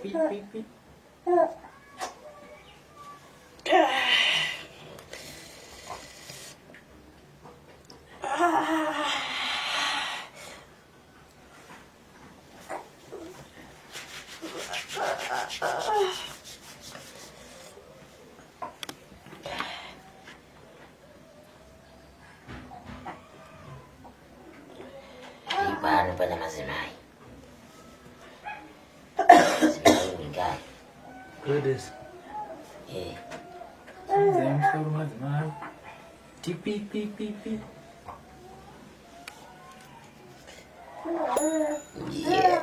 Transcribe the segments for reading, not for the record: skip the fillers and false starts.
Pi pi pi. Pano pana madzimai. Madzimai mingai. Goddess. Eh. Simudzai musoro madzimai. Ti pi pi pi pi. Yeah.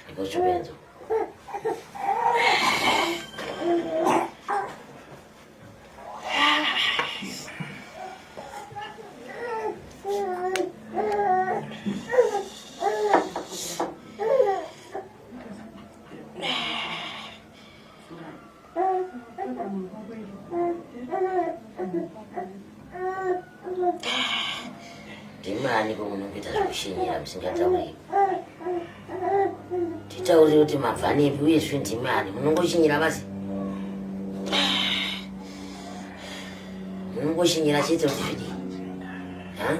Ndikochobenzo. Ndimani ko munongoita zvekushinyira musingatauri? Titaurire kuti mabva nepi uyezve ndimani munongoshinyira basi? Munongoshinyira chete kuti zvidii? Ha?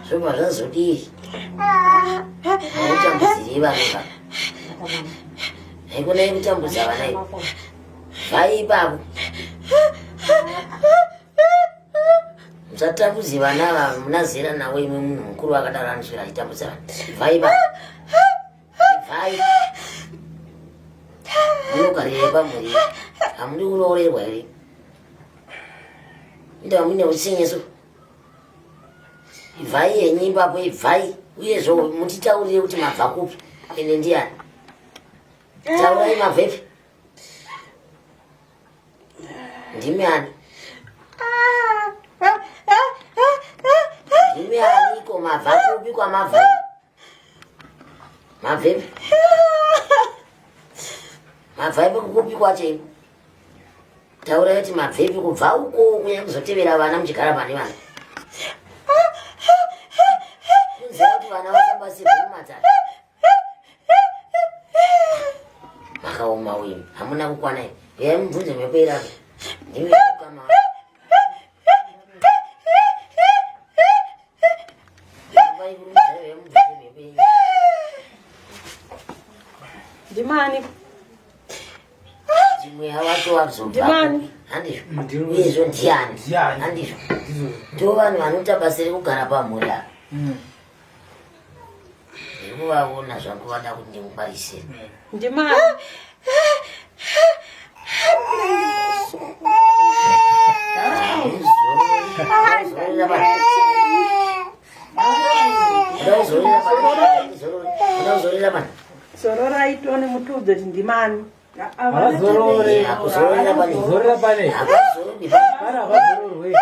Zvobva zvazodii? Hautambudzirei vana ka? Haikonai kutambudza vana ivo. Bvai ipapo. Musatambudze vana ava muna zera navo imwe munhu mukuru akadaro anoswera achitambudza vana. Bvai ipapo. Bvai. Munogarira pamhuri. Hamudi kuroorerwa here? Indawa mune utsinye so. Ibvai henyu ipapo ibvai uyezve mutitaurire kuti mabva kupi ende ndiyani. Taurai mabvepi. Ndimi ani? Ndimi aniko mabva kupi kwamabva? Mabvepi? Mabva ipi kupi kwacho imi? Taurai kuti mabvepi kubva uko kuya kuzotevera vana muchigara pane vana. Kunziva kuti vana vasabatsirwe mumatare. Makaoma uyu, hamuna kukwana imi. Uyai mubvunze mhepo irape. Ndimi kukama. Ndimani? Mweya wacho wazobva. Ndimani? Handizvo. Uyezvo ndiani? Handizvo. Ndivo vanhu vanoita basa rekugara pamhuri apa. Ndiri kuvaona zvangu vada kuti ndingwarise. Ndimani? Zororai tione mutiudze kuti ndimani. Havazorore. Zorora pane. Pana havazororwe.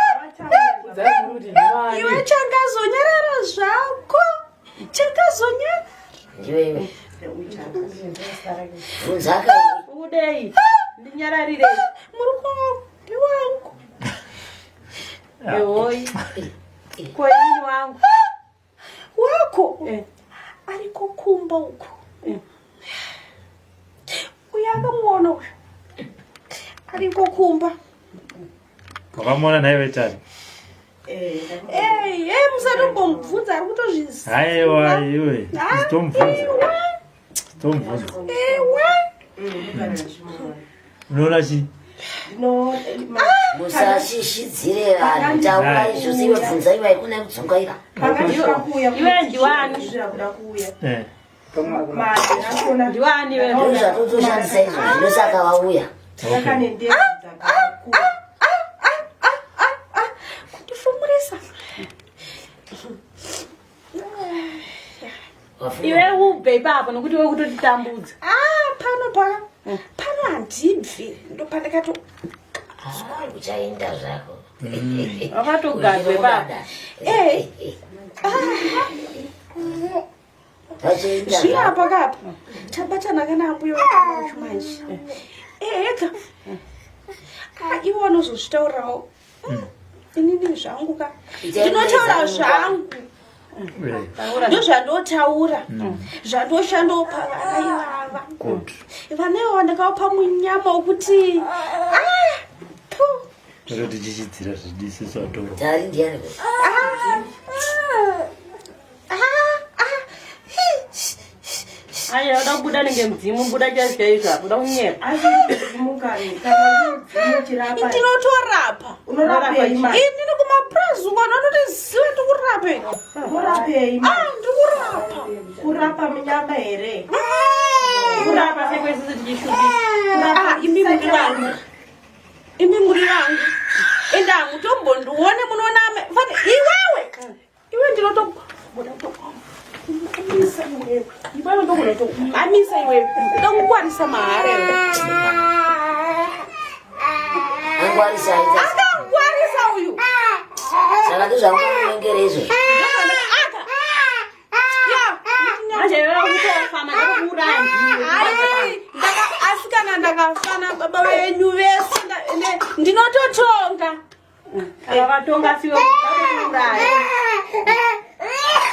Udzai muri kuti ndimani. Iwe changazonyarara zvako. Changazonyarara. Ndiwe iwe. Bvunzaka iwe. Udei. Ndinyararirei. Murume wangu ndiwangu. Ehoi. Ko ini wangu. Wako Eh. ariko kumba uko. Eh. Uyo akamuona uyo. Ariko kumba. Wakamuona naye vetani? Hey, hey, musatombomubvunza ari kutozviziva. Haiwa iwe. Tomubvunza. Iwe, Tomubvunza. iwe. Unoona chii? Musashishidzire vanhu taurai zvose iwe bvunza iwe haikona kudzungaira. Iwe ndiwani? Eh. Ndiwani iwe? Ndizvo zvatotoshandisa izvo zvinosaka vauya. Okay. Kundifumurisa. Iwe ubve ipapo nokuti iwe kutotitambudza. Ah, pano pa. Pano handibvi. Ndopandakato Ah, uchaenda zvako. Wakatogadzwa ipapo. Eh. Vachaenda Zvino zvako. apa kapa. Tabatana kana ambuya wacho manje. Ega. Ah, iwo anozozvitaurirawo. Inini zvangu ka. Itai Ndinotaura muedza zvangu. Ndozvandotaura, zvandoshandopa vana ivava. Good. Vana ivava ndakavapa munyama wokuti, ah, pu. Toro tichichidzira zvidisiso atoro. Tari ndiani? Ah, ah, ah, hi, Aiwa, uda kubuda nenge mudzimu, buda chaizvo chaizvo apo, uda kunyepa. Asi mudzimu kani, kana mudzimu chirapa. Ndinotorapa. Unorapei manje? Inini kumapurazi uko anotoziva ndikurape. Urapei Ah, manje? ndikurapa. Kurapa munyama here? Kurapa sekwesisi tichishupika. Ah, imi muri vangu, imi muri vangu, ende hamutombondione. Munoona fane iwewe, iwe ndinotoamisa iwewe, iwewe ndokunotoamisa iwewe, ndokukwarisa mahara iwe. Angwarisa aita. Akangwarisa uyu. Saka ndozvaunongere izvo. Aka ya. Manje iwewe utofa, manje kuuraya ndiwe. Ai, asi kana ndakafana baba venyu vese ndinototonga. Ava vatonga siwe kuuraya.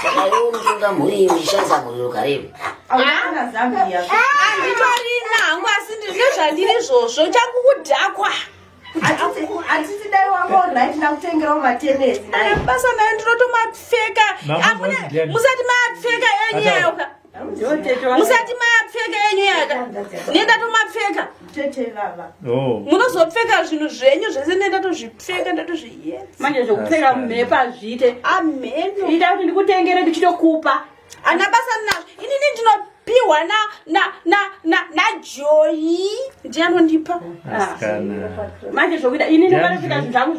Saka iwe unotonga mhuri iyi uchishandisa mhuri rukaremu. Auna Zambia. Handitorina hangu, asi ndezvandiri izvozvo, changu kudhakwa. Hatisi dai wanga right ndakutengerawo matenesi. Ana basa nayo, ndinotomapfeka. Mama, ndiani? Musati mapfeka enyu Ata. yayoka. Ndiwo tete wangu. Musati mapfeka enyu yaka, nendatomapfeka. Tete vava. Oh. Munozopfeka zvinhu zvenyu zvese, nendatozvipfeka, ndatozviyedza. Manje zvokupfeka mhepo hazviite. Ameno. Ita kuti ndikutengere ndichitokupa. Ana basa nazvo, inini ndinopiwa na na na na najoyi, ndiye anondipa. Asikana. Manje zvokuita ini ndinopfeka zvinhu zvangu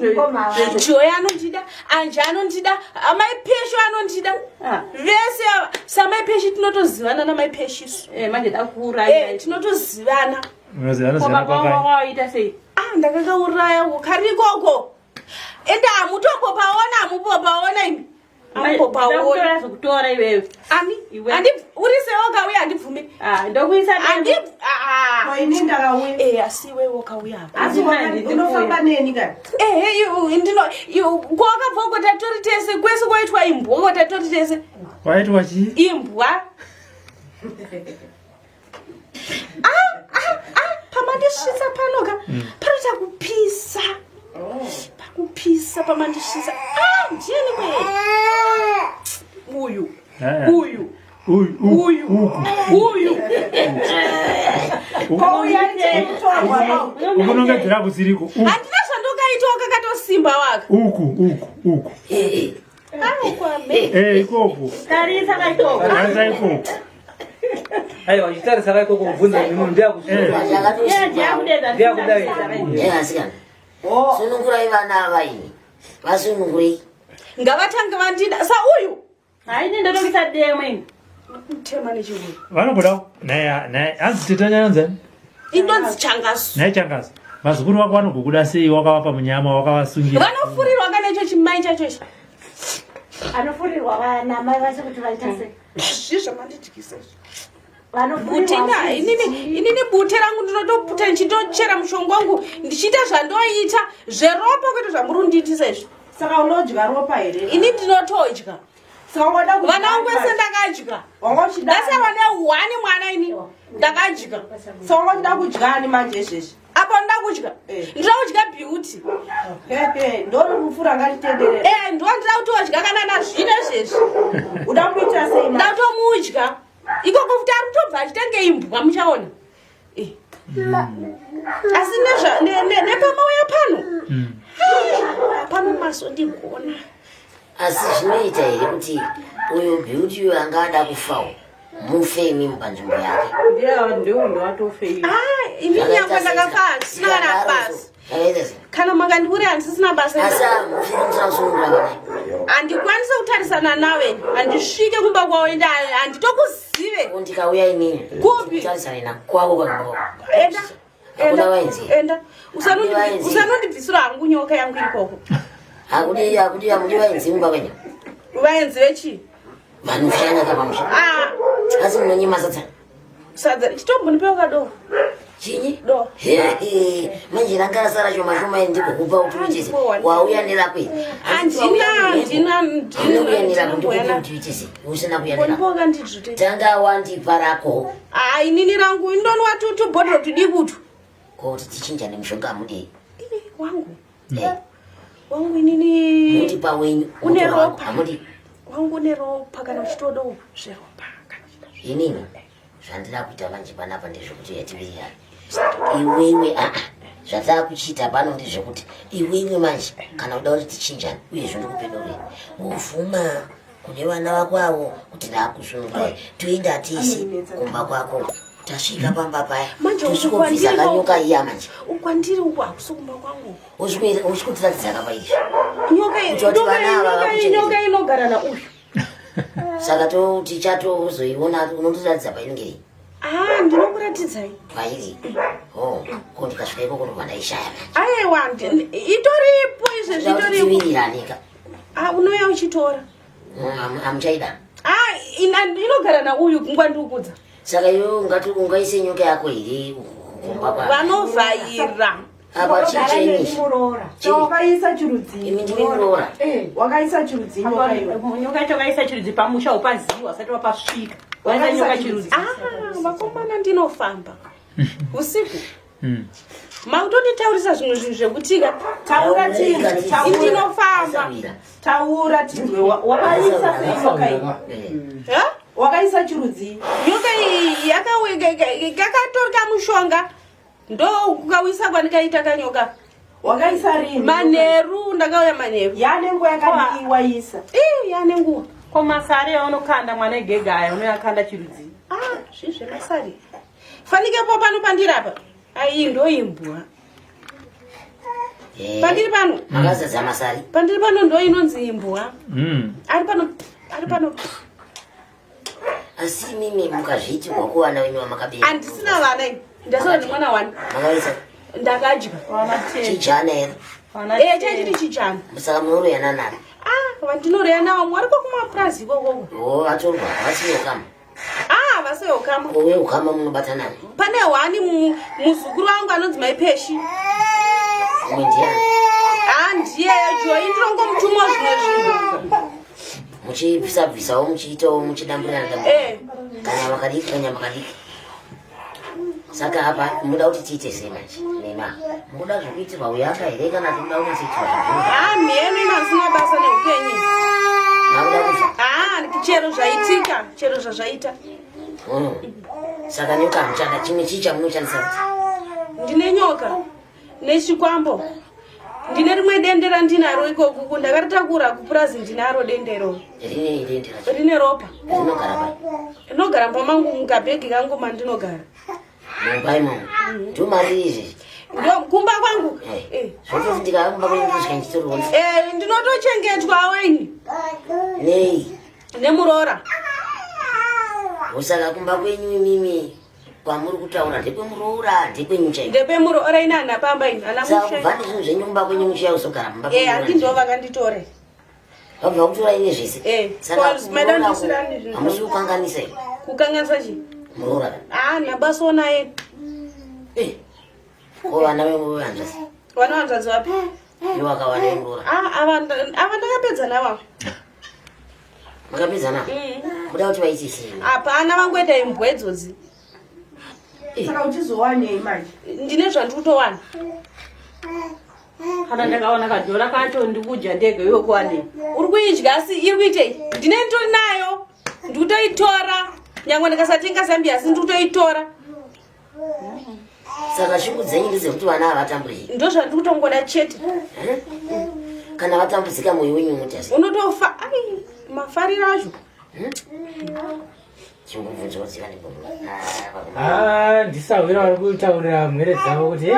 Joyi anondida, Anje anondida, amai Pesho anondida. Ah. Vese ava, samai Peshi tinotozivana namai Peshisu. Manje dakuuraya. Tinotozivana. Unozivana Baba kwakai. wawaita sei? Ah, ndakakauraya uko karikoko, ende hamutombopaona, hamupopaona imi, hamupopaona. Ndakutora zvokutora iwewe. Ani? Iwe. Uri sewakauya, handibvume. Ah, ndokuisa Handi. Ko ini ndakauya. Asi iwe wakauya apa. Asi unofamba neni kani? Ehe, ndino kwakabva uko, tatori tese kwese kwaitwa imbwa uko, tatori tese. Waitwa chii? Imbwa. Ah, ah, ah, pamandisvitsa panoka panoita kupisa, pakupisa pamandisvitsa. Ah, ndiani kwe uyu? Eh. Uyu. Uyu, uku, Uyu. uku. Uyu. Kouya kutorwa. Ukunongedzera kusiriko. Uku, Handina zvandokaitawo, kakatosimba waka. uku, uku, uku. Aukwame. Ikoko. Tarisa kaikoko. Tarisa ikoko. Aiwa, uchitarisa kaikoko kubvunza kuti munhu ndiyakusvika. Iye ndiyakudedza. Ndiyakudai. Asikana, sunungurai vana ava ini, vasunungurei. Ngavatange vandida sauyu. Haini, ndotokisa demo ini. Mutema nechirungu. Vanogoda naye naye hanzi tete nyanzani. Indonzi Changasu. Naye Changasu. Vazukuru vako vanogokuda sei wakavapa munyama wakavasungira? Vanofurirwa kanecho chimai chacho ichi. Anofurirwa vana mai vacho kuti vaita sei? Zvi zvamandidyisa izvi. Vanofurirwa. Bute inini bute rangu ndinotoputa ndichitochera mushonga wangu, ndichiita zvandoita zveropa, kwete zvamuri kundiitisa izvi. Saka unodya ropa here? Ini ndinotodya. Saka wada kudya. Vana vangu vese ndakadya. Wanga uchida. Ndasarwa nehwani mwana, ini ndakadya. Saka wanga uchida kudyani manje izvezvi? Apa ndoda kudya. Ndinoda kudya Beauty. Hehe, ndori rufu rangachitenderera. Ndo ndinoda kutodya kana nazvino izvezvi. Uda kuita sei Ndoda manje? kutomudya ikoko futi, ari kutobva achitenge imbwa, muchaona. Asi nepamauya pano, pano mazondigona. Asi zvinoita here kuti uyu Beauty uyu anga ada kufawo, mufe imimi panzvimbo yake? Ndiwo ndiwatofei. Ah, inini yangu ndakafa, handisina kana basa. Zvakaita sei? Kana makandiuraya handisisina basa. Asi mufi musina kusunungura vana. Handikwanisi kutarisana nawe, handisvike kumba kwavo, ende handitokuzive. Ndikauya inini. Kupi? Tarisane nakwako pakumba kwako. Enda. Hakuna Enda. vaenzi. Enda. Vaenzi. Usanondibvisira hangu nyoka yangu ikoko. Hakudi, hakudi, hamudi vaenzi mumba kwenyu. Vaenzi vechii? Vanoshanya kapamusha. Ah. Asi munonyima sadza. Sadza chitombonipewo kadoro. Chinyi? Do. Manje ranga rasara shoma shoma iri ndikukupa kuti uitise. Wauya nerako iri. Handina, handina, Handina kuuya nerako ndikupe handina. kuti uitise. Usina kuuya nerako. Kondipoka ndizvite. Tanga wandipa rako. Ah, inini rangu indonwa tubhodhoro tudiki utu. Kuti tichinjane mushonga amudei. Ii, Wangu. Eh, Wangu inini. Mundipa wenyu. Une mutora wangu. ropa. Amudi. Wangu une ropa kana uchitodawo zveropa. Kana uchida zve- Inini zvandida kuita manje panapa ndezvekuti yatiwirirana. Iwewe aa zvatakuchiita pano ndezvekuti iwewe manje kana uda kuti tichinjane uyezve ndikupe dore wovhuma kune vana vako avo kuti ndakusunungurai toenda tese kumba kwako tasvika pamba paya Manje uku tosvikobvisa kwandiri kanyoka iya manje Ukwandiri uku hakusi kumba kwangu. usvikutiratidza kapa izvi Nyoka iyi- Kuti vati nyoka vana iyi- ava nyoka iyi- vakuchengete. nyoka inogara nauyu. Saka tichatozoiona unondiratidza painenge iri. Ah, ndinokuratidzai. Pairi o ko ndikasvika ikoko ndobva ndaishaya manje. Aiwa, itoripo izvezvi Toda kuti itoripo. tiwirirane Ah, unouya uchitora. Hamuchaida. Ah, inogara nauyu ngwandikudza. Saka iwe ungati ungaise nyoka yako here kumba kwa Vanovhaira. Apa chichenyi? Muroora. Wakaisa chirudzii? Imi ndimi muroora. Wakaisa chirudzii nyoka iwe? Nyoka yacho wakaisa chirudzi pamusha upaziwa usati wapasvika. Waisa nyoka chirudzi. Ah, vakomana ndinofamba. Usiku. Makutonditaurisa zvimwe zvinhu zvekutika. Taura tinzwe, taura. Ndinofamba. Taura tinzwe. Wakaisa sei nyoka iyi? Ha? Wakaisa chirudzii? Nyoka iyi yakatorika mushonga. Ndo kukawisa kwandikaita kanyoka. Wakaisa rini? Manheru ndakauya manheru. Yane nguva yakadii waisa? Ii, yane nguva. Ko masari aunokanda mwana egega aya unoyakanda chirudzi. Ah, zvii zvemasari. Fanikepo pano pandiri apa. Ai, ndoimbwa. Pandiri pano. Makazadza masari. Pandiri pano ndo inonzi imbwa. Ari pano, ari pano. Asi imimi mukazviitirwa kuvana venyu vamakabereka. Handisina vana ini. Ndasara nemwana wani. Makaisa Ndakadya. chijana here? Eh, chachiri chijana. Saka munoroyana nani? Ah, vandinoroya nawo mwari kwakumapurazi ikokoko. O atorwa vasiri ukama. Ah, vasiri ukama. Uye ukama munobata nani? Pane hwani muzukuru wangu anonzi Maipeshi. Umwe ndiani? Ah, ndiye Joyi ndirongomutumwa zvimwe zvinhu. Muchibvisabvisawo muchiitawo muchidamburirana damburirana. Eh. Kanyama kadiki kanyama kadiki. Saka apa munoda kuti tiite sei manje? Nema. Munoda zvekuitirwa uyanga here kana kuti munoda kunyatsoitirwa zvamunhu? Ah, mheno ino handisina basa neupenyu. Makuda kufa? Ah, chero zvaitika, chero zvazvaita. Saka nyoka hamuchada, chimwe chii chamunoshandisa kuti? Ndine nyoka nechikwambo. Ndine rimwe dende randinaro ikoku, ndakaritakura kupurazi ndinaro dendero. Rine dende racho? Rine ropa. Rinogara pai? Rinogara mumba mangu mukabhegi kangu mandinogara. Mumba imomo? Ndo mari izvi? Ndo kumba kwangu. Zvototi ndikauya kumba kwenyu ndosvika ndichitoriona. Ndinotochengetwawo ini. Nei? Nemuroora. Saka kumba kwenyu imimi kwamuri kutaura ndekwemuroora ndekwenyu chaiko? Ndepemuroora ini handina pamba ini, handina Saka musha. kubva nezvinhu zvenyu kumba kwenyu muchiuya kuzogara mumba pemuroora Handi ndo vakanditore. Vabva kutora ini zvese? Saka Cause madam muroora ndisirani zvinhu. hamusi kukanganisa here? Kukanganisa chii? Muroora. Ah, nabaso naye. Ko vana vehanzvadzi? Vana hanzvadzi vapi? Iwo akawana vemuroora. Ah, ava ndakapedza navo. Makapedza navo? Muda kuti vaite sei? Hapana vangoita imbwa idzodzi. Saka uchizowanei manje? Ndine zvandiri kutowana. Kana ndakaona kadhora kacho ndikudya ndega iwe kuwanei? Uri kuidya asi iri kuitei? Ndine nditori nayo. Ndikutoitora. Nyangwe ndikasatenga Zambia asi ndikutoitora. Saka shungu dzenyu ndezekuti vana havatamburi. Ndo zvandiri kutongoda chete. Kana vatambudzika moyo wenyu unoita sei? Unotofa, ai, mafariro acho. Chingubvunzawo tsika nebhomba. Ah, ndisahwira vari kutaurira mhere dzavo kuti hey,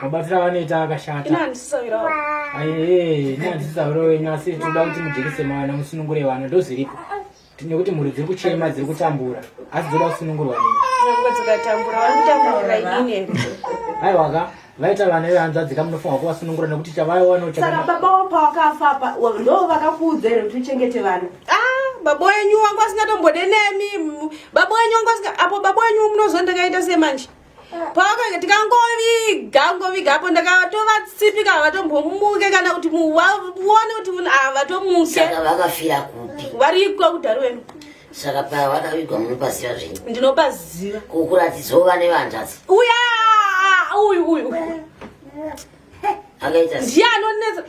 mabatiro avanoita akashata. Ina handisahwira wavo. Ai, eh, ina handisahwira wenyu asi tinoda kuti mujekese mwana musunungure vana ndozviripo. Nekuti mhuri dziri kuchema dziri kutambura asi dzoda kusunungurwa nini. Nyangwe dzikatambura vari kutamburira inini here? Aiwa ka vaita vana vehanzvadzi ka munofanirwa kuvasunungura nekuti chavaiwanawo Saka chakanaka. baba wako pawakafa apa, ndo vakakuudza here kuti uchengete vana? Ah, baba wenyu wangu asingatombode nemi. Baba wenyu wangu asinga apo baba wenyu munozondakaita sei manje? Pavaka tikangoviga ngoviga apo ndakatovatsipika havatombomuke kana kuti muone kuti havatomuke. Saka vakafira kupi? Variko kudhari wenu. Saka pavakavigwa munopaziva zvenyu? Ndinopaziva. Kukuratidzawo vane vanzvadzi. Uya uyu uyu. Akaita ndiye anonetsa.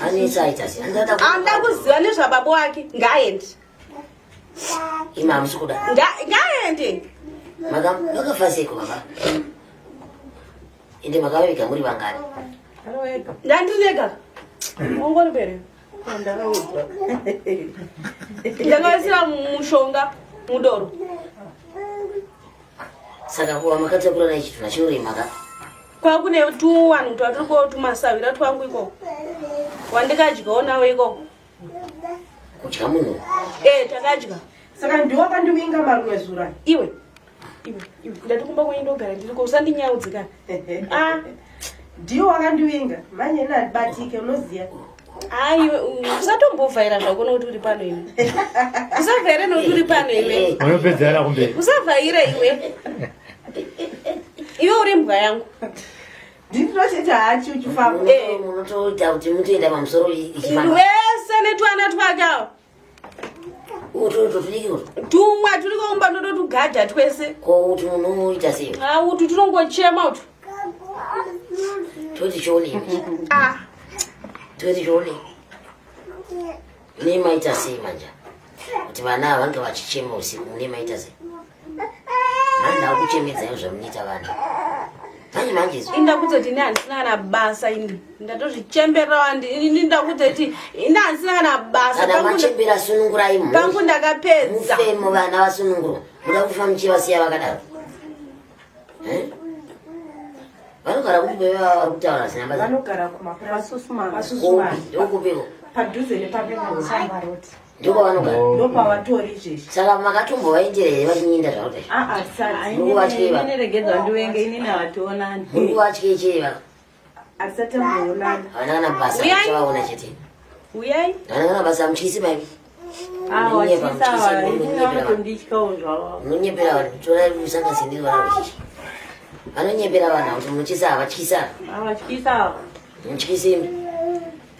Anetsa aita sei? Anoda kuziva nezvababa wake ngaaende. Imi hamusi kuda. Ngaaende. Makafa seiko baba? Ende makaviga muri vangani? Ndandiri ndega. Ongori mberi. Ndakaisira mushonga mudoro. Saka kuva makatakura naichitunha chinorema ka? Kwakune tuwanhu twatiri ko tumasahwira twangu ikoko. Wandikadyawo nawo ikoko. Kudya munhu? Eh, takadya. Saka ndiwe wakandivinga marume zura. Iwe. Iwe, iwe, ndati kumba kwenyu ndogara ndiriko usandinyaudze kana. Ah, Ndiwe wakandivinga. Manje ini handibatike unoziya. aiwe usatombovhaira zvako nokuti uri pano iwe. Usavhaire nokuti uri pano iwe. Unopedzera kumberi. Usavhaire iwe. Iwe uri mbwa yangu. Ndinochiti hachi uchifamba. Eh. Munotoita kuti mutoenda pamusoro ichifamba. Wese netwana twake awo. Utu utu tudiki utu. Tumwa turi kumba ndototugadha twese. Ko utu unoita sei? Ah, utu tunongochema utu. Toti chione. Ah, Toti chione. Mune maita sei manje? Kuti vana ava vange vachichema usiku mune maita sei? Manje akuchemedzai zvamunoita vana. Manje manje izvi. Indakudza kuti ini handisina kana basa ini. Ndatozvichemberera wandi. Ini ndakudza kuti ini handisina kana basa. Kana Pangu machembera sunungurai mhuri. Pangu ndakapedza. Mufemo vana vasunungurwa. Muda kufa muchivasiya vakadaro. Eh? Vanogara kupi baba vari kutaura zina basa? Vanogara kumasusumana. Kupi? Ndokupiko? Padhuze nepapeaaroti. Ndiko vanogara. Ndopavatori izvezvi. Saka makatombovaendera here vachinyinda zvavo izvi? Aa tisati. Muri kuvatyei va? Inini regedza ndiwenge inini hationani. Muri kuvatyei chei va? Hatisati tamboonana. Havana kana basa Uyai. muchavaona chete. Uyai. Havana kana basa mutyisi maivi. Ah, Munonyepa, watyisa mutyisi, ava, inini munonyepera vanhu. vanotondityawo zvavo. Munonyepera vanhu. Torai musanganise ndiri vana vazhinji. Vanonyepera vanhu kuti munotyisa havatyisa. Havatyisa ava. Mutyisi imi.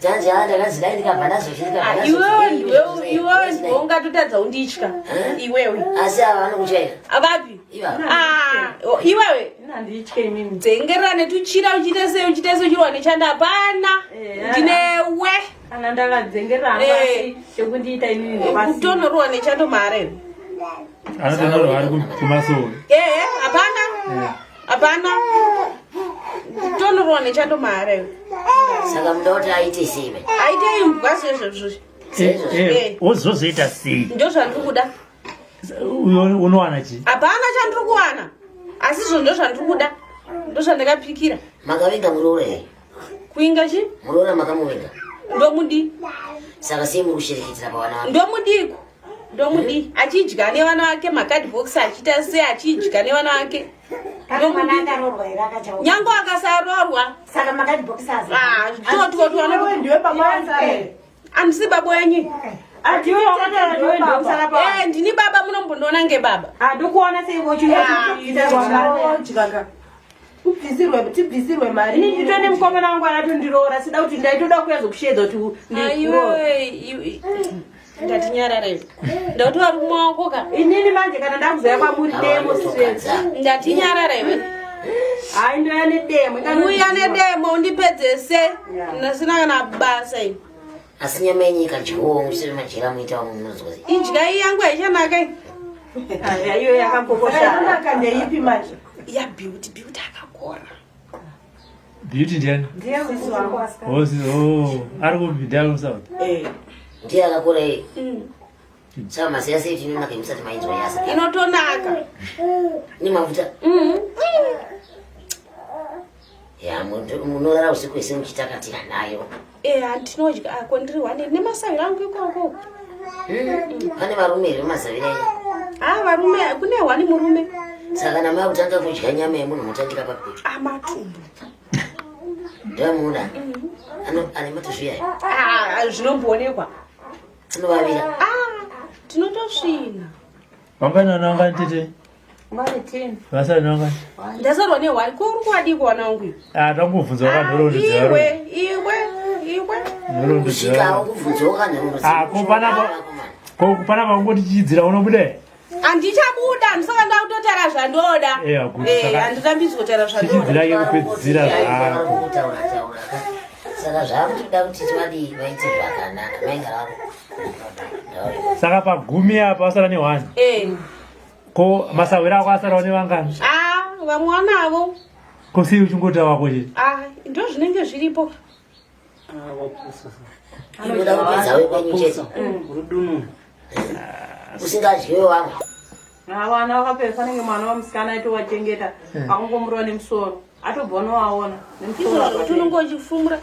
Dzanzi haa ndakanzi dai ndikabva ndazoti ndikabva Ah, ndazoti. Iwewe ndiwe iwewe ndiwe ungatotadza unditya. Iwewe. Asi ava vanokutyaira. Avapi? Ivava. Ah, o- iwewe. Inini handitye inini. Dzengerera netuchira uchiita sei uchiita sei uchirwa nechanda hapana. Eh, Ndinewe. Kana ndakadzengerera hangu Eh. asi chekundiita inini ndopasina. Kutonorwa nechando mahara iwe. Anotonorwa ari kumasowe. Eh, hapana. Hapana. Kutonorwa nechando mahara iwe. Saka munoda kuti aite sei manje? Aite imbwa sezvozvo. Wozozoita sei? Ndozvandiri kuda. Uyo unowana chii? Hapana chandiri kuwana. Asi izvo ndozvandiri kuda. Ndozvandakapikira. Makavinga muroora here? Kuinga chi? Muroora makamuvinga. Ndomudi. Saka sei muri kushereketera pavana vake? Ndomudiko. Ndomudi. Achidya nevana vake makadhibhokisi achiita sei achidya nevana vake. Kana mwana akaroorwa here akachauka. Nyange akasaroorwa. Saka makadhibhokisi azo. Ah, totwa Iwewe ndiwe baba wanzare. Andisi baba wenyu. Adiwe wakataura ndiwe ndokusara pa. Eh, ndini baba munombondiona ngebaba. Handikuona sei Odya ka. Ubvisirwe tibvisirwe mari. Ini nditone nemukomana wangu anatondiroora sida kuti ndaitoda kuuya zokusheedza kuti ndikuroora. Iwe ndatinyarara iwe. Ndati varume wako ka. Inini manje kana ndakuzouya kwamuri demo siswedzi. Ndatinyarara iwe. Hayi ndoya nedemo. Uya nedemo undipedzese. Ndasina kana basa ini. Asi nyama yenyu ikadyiwawo musiri majera muita vamwe munonzwa sei? Idya iyi yangu haichanaka iyi. Iyo yakakokosha. Yakanaka ndeipi manje? Ya beauty beauty akakora. Beauty ndiani? Ndiye sisi wangu. Oh, oh, ari kupi ndiani kuSouth? Eh. Ndiye akakora iyi. Saka maziya sei kuti inonaka musati mainzwa yasa? Inotonaka. Ine mafuta. Ya munorara usiku wese muchitakatira nayo. Eh, handinodya ako ndiri wane nemasavira angu ikoko. Pane varume here vemazavira enyu? Ah, varume kune wani murume. Saka kana makutanga kudya nyama yemunhu motangira papi? Ah, matumbu. Ndoamuda. Ano ane matuzvi aya. Ah, zvinomboonekwa. Anovavira. Ah, tinotosvina. Wangani vana vangani tete? Vane 10. Vasari vangani? Ndasarwa nehwani. Ko uri kuwadii kuwana wangu iwe? Ah, tangobvunza wakanhoroondo dzaro. Iwe, iwe, iwe. Nhoroondo Kusvikawo dzaro. kubvunzawo kanhoroondo Ah, ko panapa ko panapa ungotichidzira unobuda here? Handichabuda, ndisaka ndakutotaura zvandoda. Eh, good. Eh, Saka- handirambidzwi kutaura zvandoda. Chichidzira yekupedzisira zvako. Kutaura taura ka. Saka zvakutoda kuti tivadii vaite zvakanaka. Maingara vako. Saka pagumi apa wasara nehwani. Eh. Ko masahwira ako asarawo nevangani? Ah, vamwe vanavo. Ko sei uchingota wako chete? Ah, ndo zvinenge zviripo. Inoda kupedza wekwenyu chete. Rudununu. Usingadyiwe wamwe. Ah, vana vakapera fanenge mwana wamusikana aitowachengeta akangomurova nemusoro atobva unowaona nemusoro Izvo akatenda. unonge uchifumura.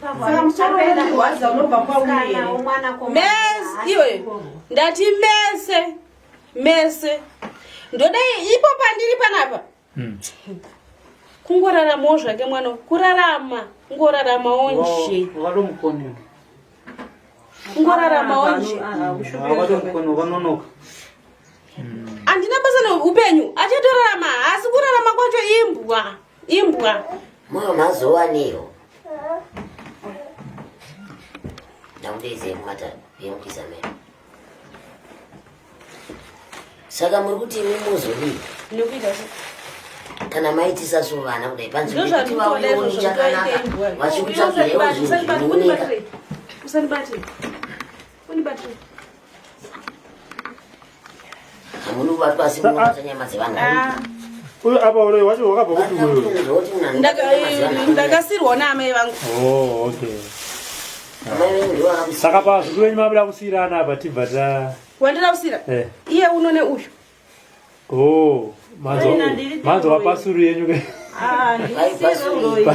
Saka musoro unondirwadza unobva kwauri here? Mese iwe. Ndati mese. Mese. Ndoda ipo pandiri panapa. Kungoraramawo zvake mwana, kurarama, kungoraramawo nje. Wakatomukoniwa. Kungoraramawo nje. Ah, ah, kushupira Wakatomukoniwa ukanonoka. Handina basa neupenyu, achatorarama, asi kurarama kwacho imbwa. Imbwa. Moyo mazowanewo. Ndakudeedzei kumata yemukisa meno. Saka muri kuti imi muzodii? Nekuita se. Kana maitisa so vana kudai panzvimbo Ndozvandinoda yekuti vauyewo izvozvo, nechakanaka ndoita imbwa. vachikutsvagirewo zvinhu Usanibate, zvinooneka. usanibate. Usanibate. Hamuna kubatwa asi munobata nyama dzevanhu. Ah. Uyu apa uroyi wacho wakabva kupi uyu? Kuti munhu anobata nyama dzevanhu. Ndakasirwa naamai vangu. Oh, okay. Amai venyu ndivo vakakusiya. Saka pazukuru venyu mabuda kusiyirana apa tibva ta Wandida kusira? eh. Iye uno neuyu. Oh, manzwa Ina ndiri manzwa tiuroyi. pasuru yenyu ke. Ah, ndisiri uroyi.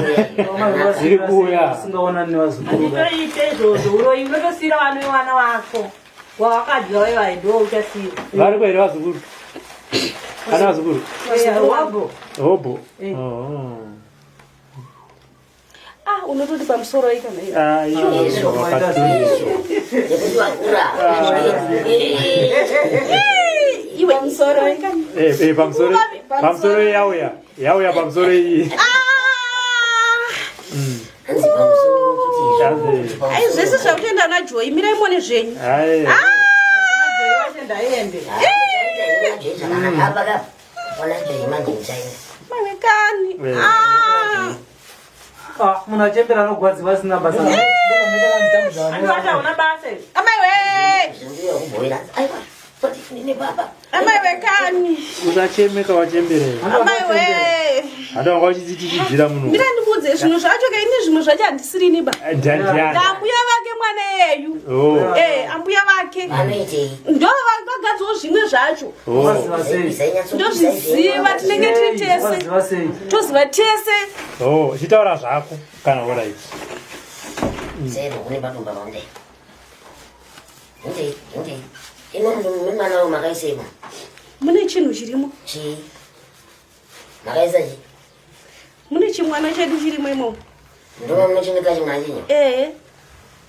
Zviri kuuya. Usingaonani nevazukuru. Handitoite izvozvo uroyi unotosiyira vana vevana vako wawakadya wevayi ndiwo uchasiyira Variko here vazukuru? Ana vazukuru? wabho Hobo. Eh. Oh. Ah, unototi pamusoro ika nayo. Ah, iyo wakati. Nekuti vakura. Iwe pamusoro ika. Eh, eh, pamusoro. Pamusoro yauya. Yauya pamusoro iyi. Ah! Hanzi pamusoro kuti izvo, Hanzi. kuti pamusoro. Ai zvese zvakutoenda na Joy, mirai muone zvenyu. Ai. wacho ndaiende Ah, muchaita henyu naJoy zvakanaka. Apa ka, ona Joy manje muchaenda. Maiwe kani. Eh. Ah! Ah, munhu achembera anogwadziwa asina basa. andi wacho hauna basa izvi Amai we! Zvindiyo kubhoira. Aiwa, toti ndine baba. Amai we kani. Usachemeka wachembere. Amai we! Handa wanga uchidzitichidzira munhu. Mira ndikuudze zvinhu zvacho ke ini zvimwe zvacho handisirini ba. Ndiani? Ndambuya vake mwana yeyu. Oh. Eh, ambuya vake. Vanoitei? Ndo vakagadzwa zvimwe zvacho. Oh. Waziva sei? Ndozviziva tinenge tiri tese. Waziva sei? Toziva tese. Oh, chitaura zvako kana alright. Zero, une padumba paundei. Undei, undei. Ino mwana wangu makaisei mo? Mune chinhu chirimo. Chii? Makaisa chii? Mune chimwana chedu chirimo imomo. Ndoma munochengeta chimwana chenyu? Eh.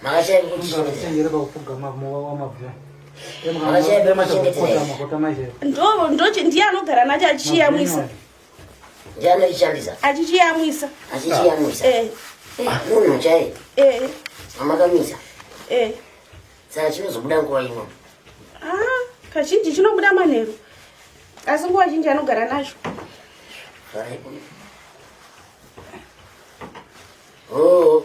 Makashaya kuchichengetera. Chenjera pakupfugama wamabvira. Makashaya kuchichengetera. Makota manje. Ndo ndo ndiye anogara nacho achiyamwisa. Ndiye anochichandisa. Achichiyamwisa. Achichiyamwisa. Eh. Eh, munhu chaiye. Eh. Mamakamisa. Eh. Saka chinozobuda nguva ino. Ah, kazhinji chinobuda manheru. Asi nguva zhinji anogara nacho. Oh.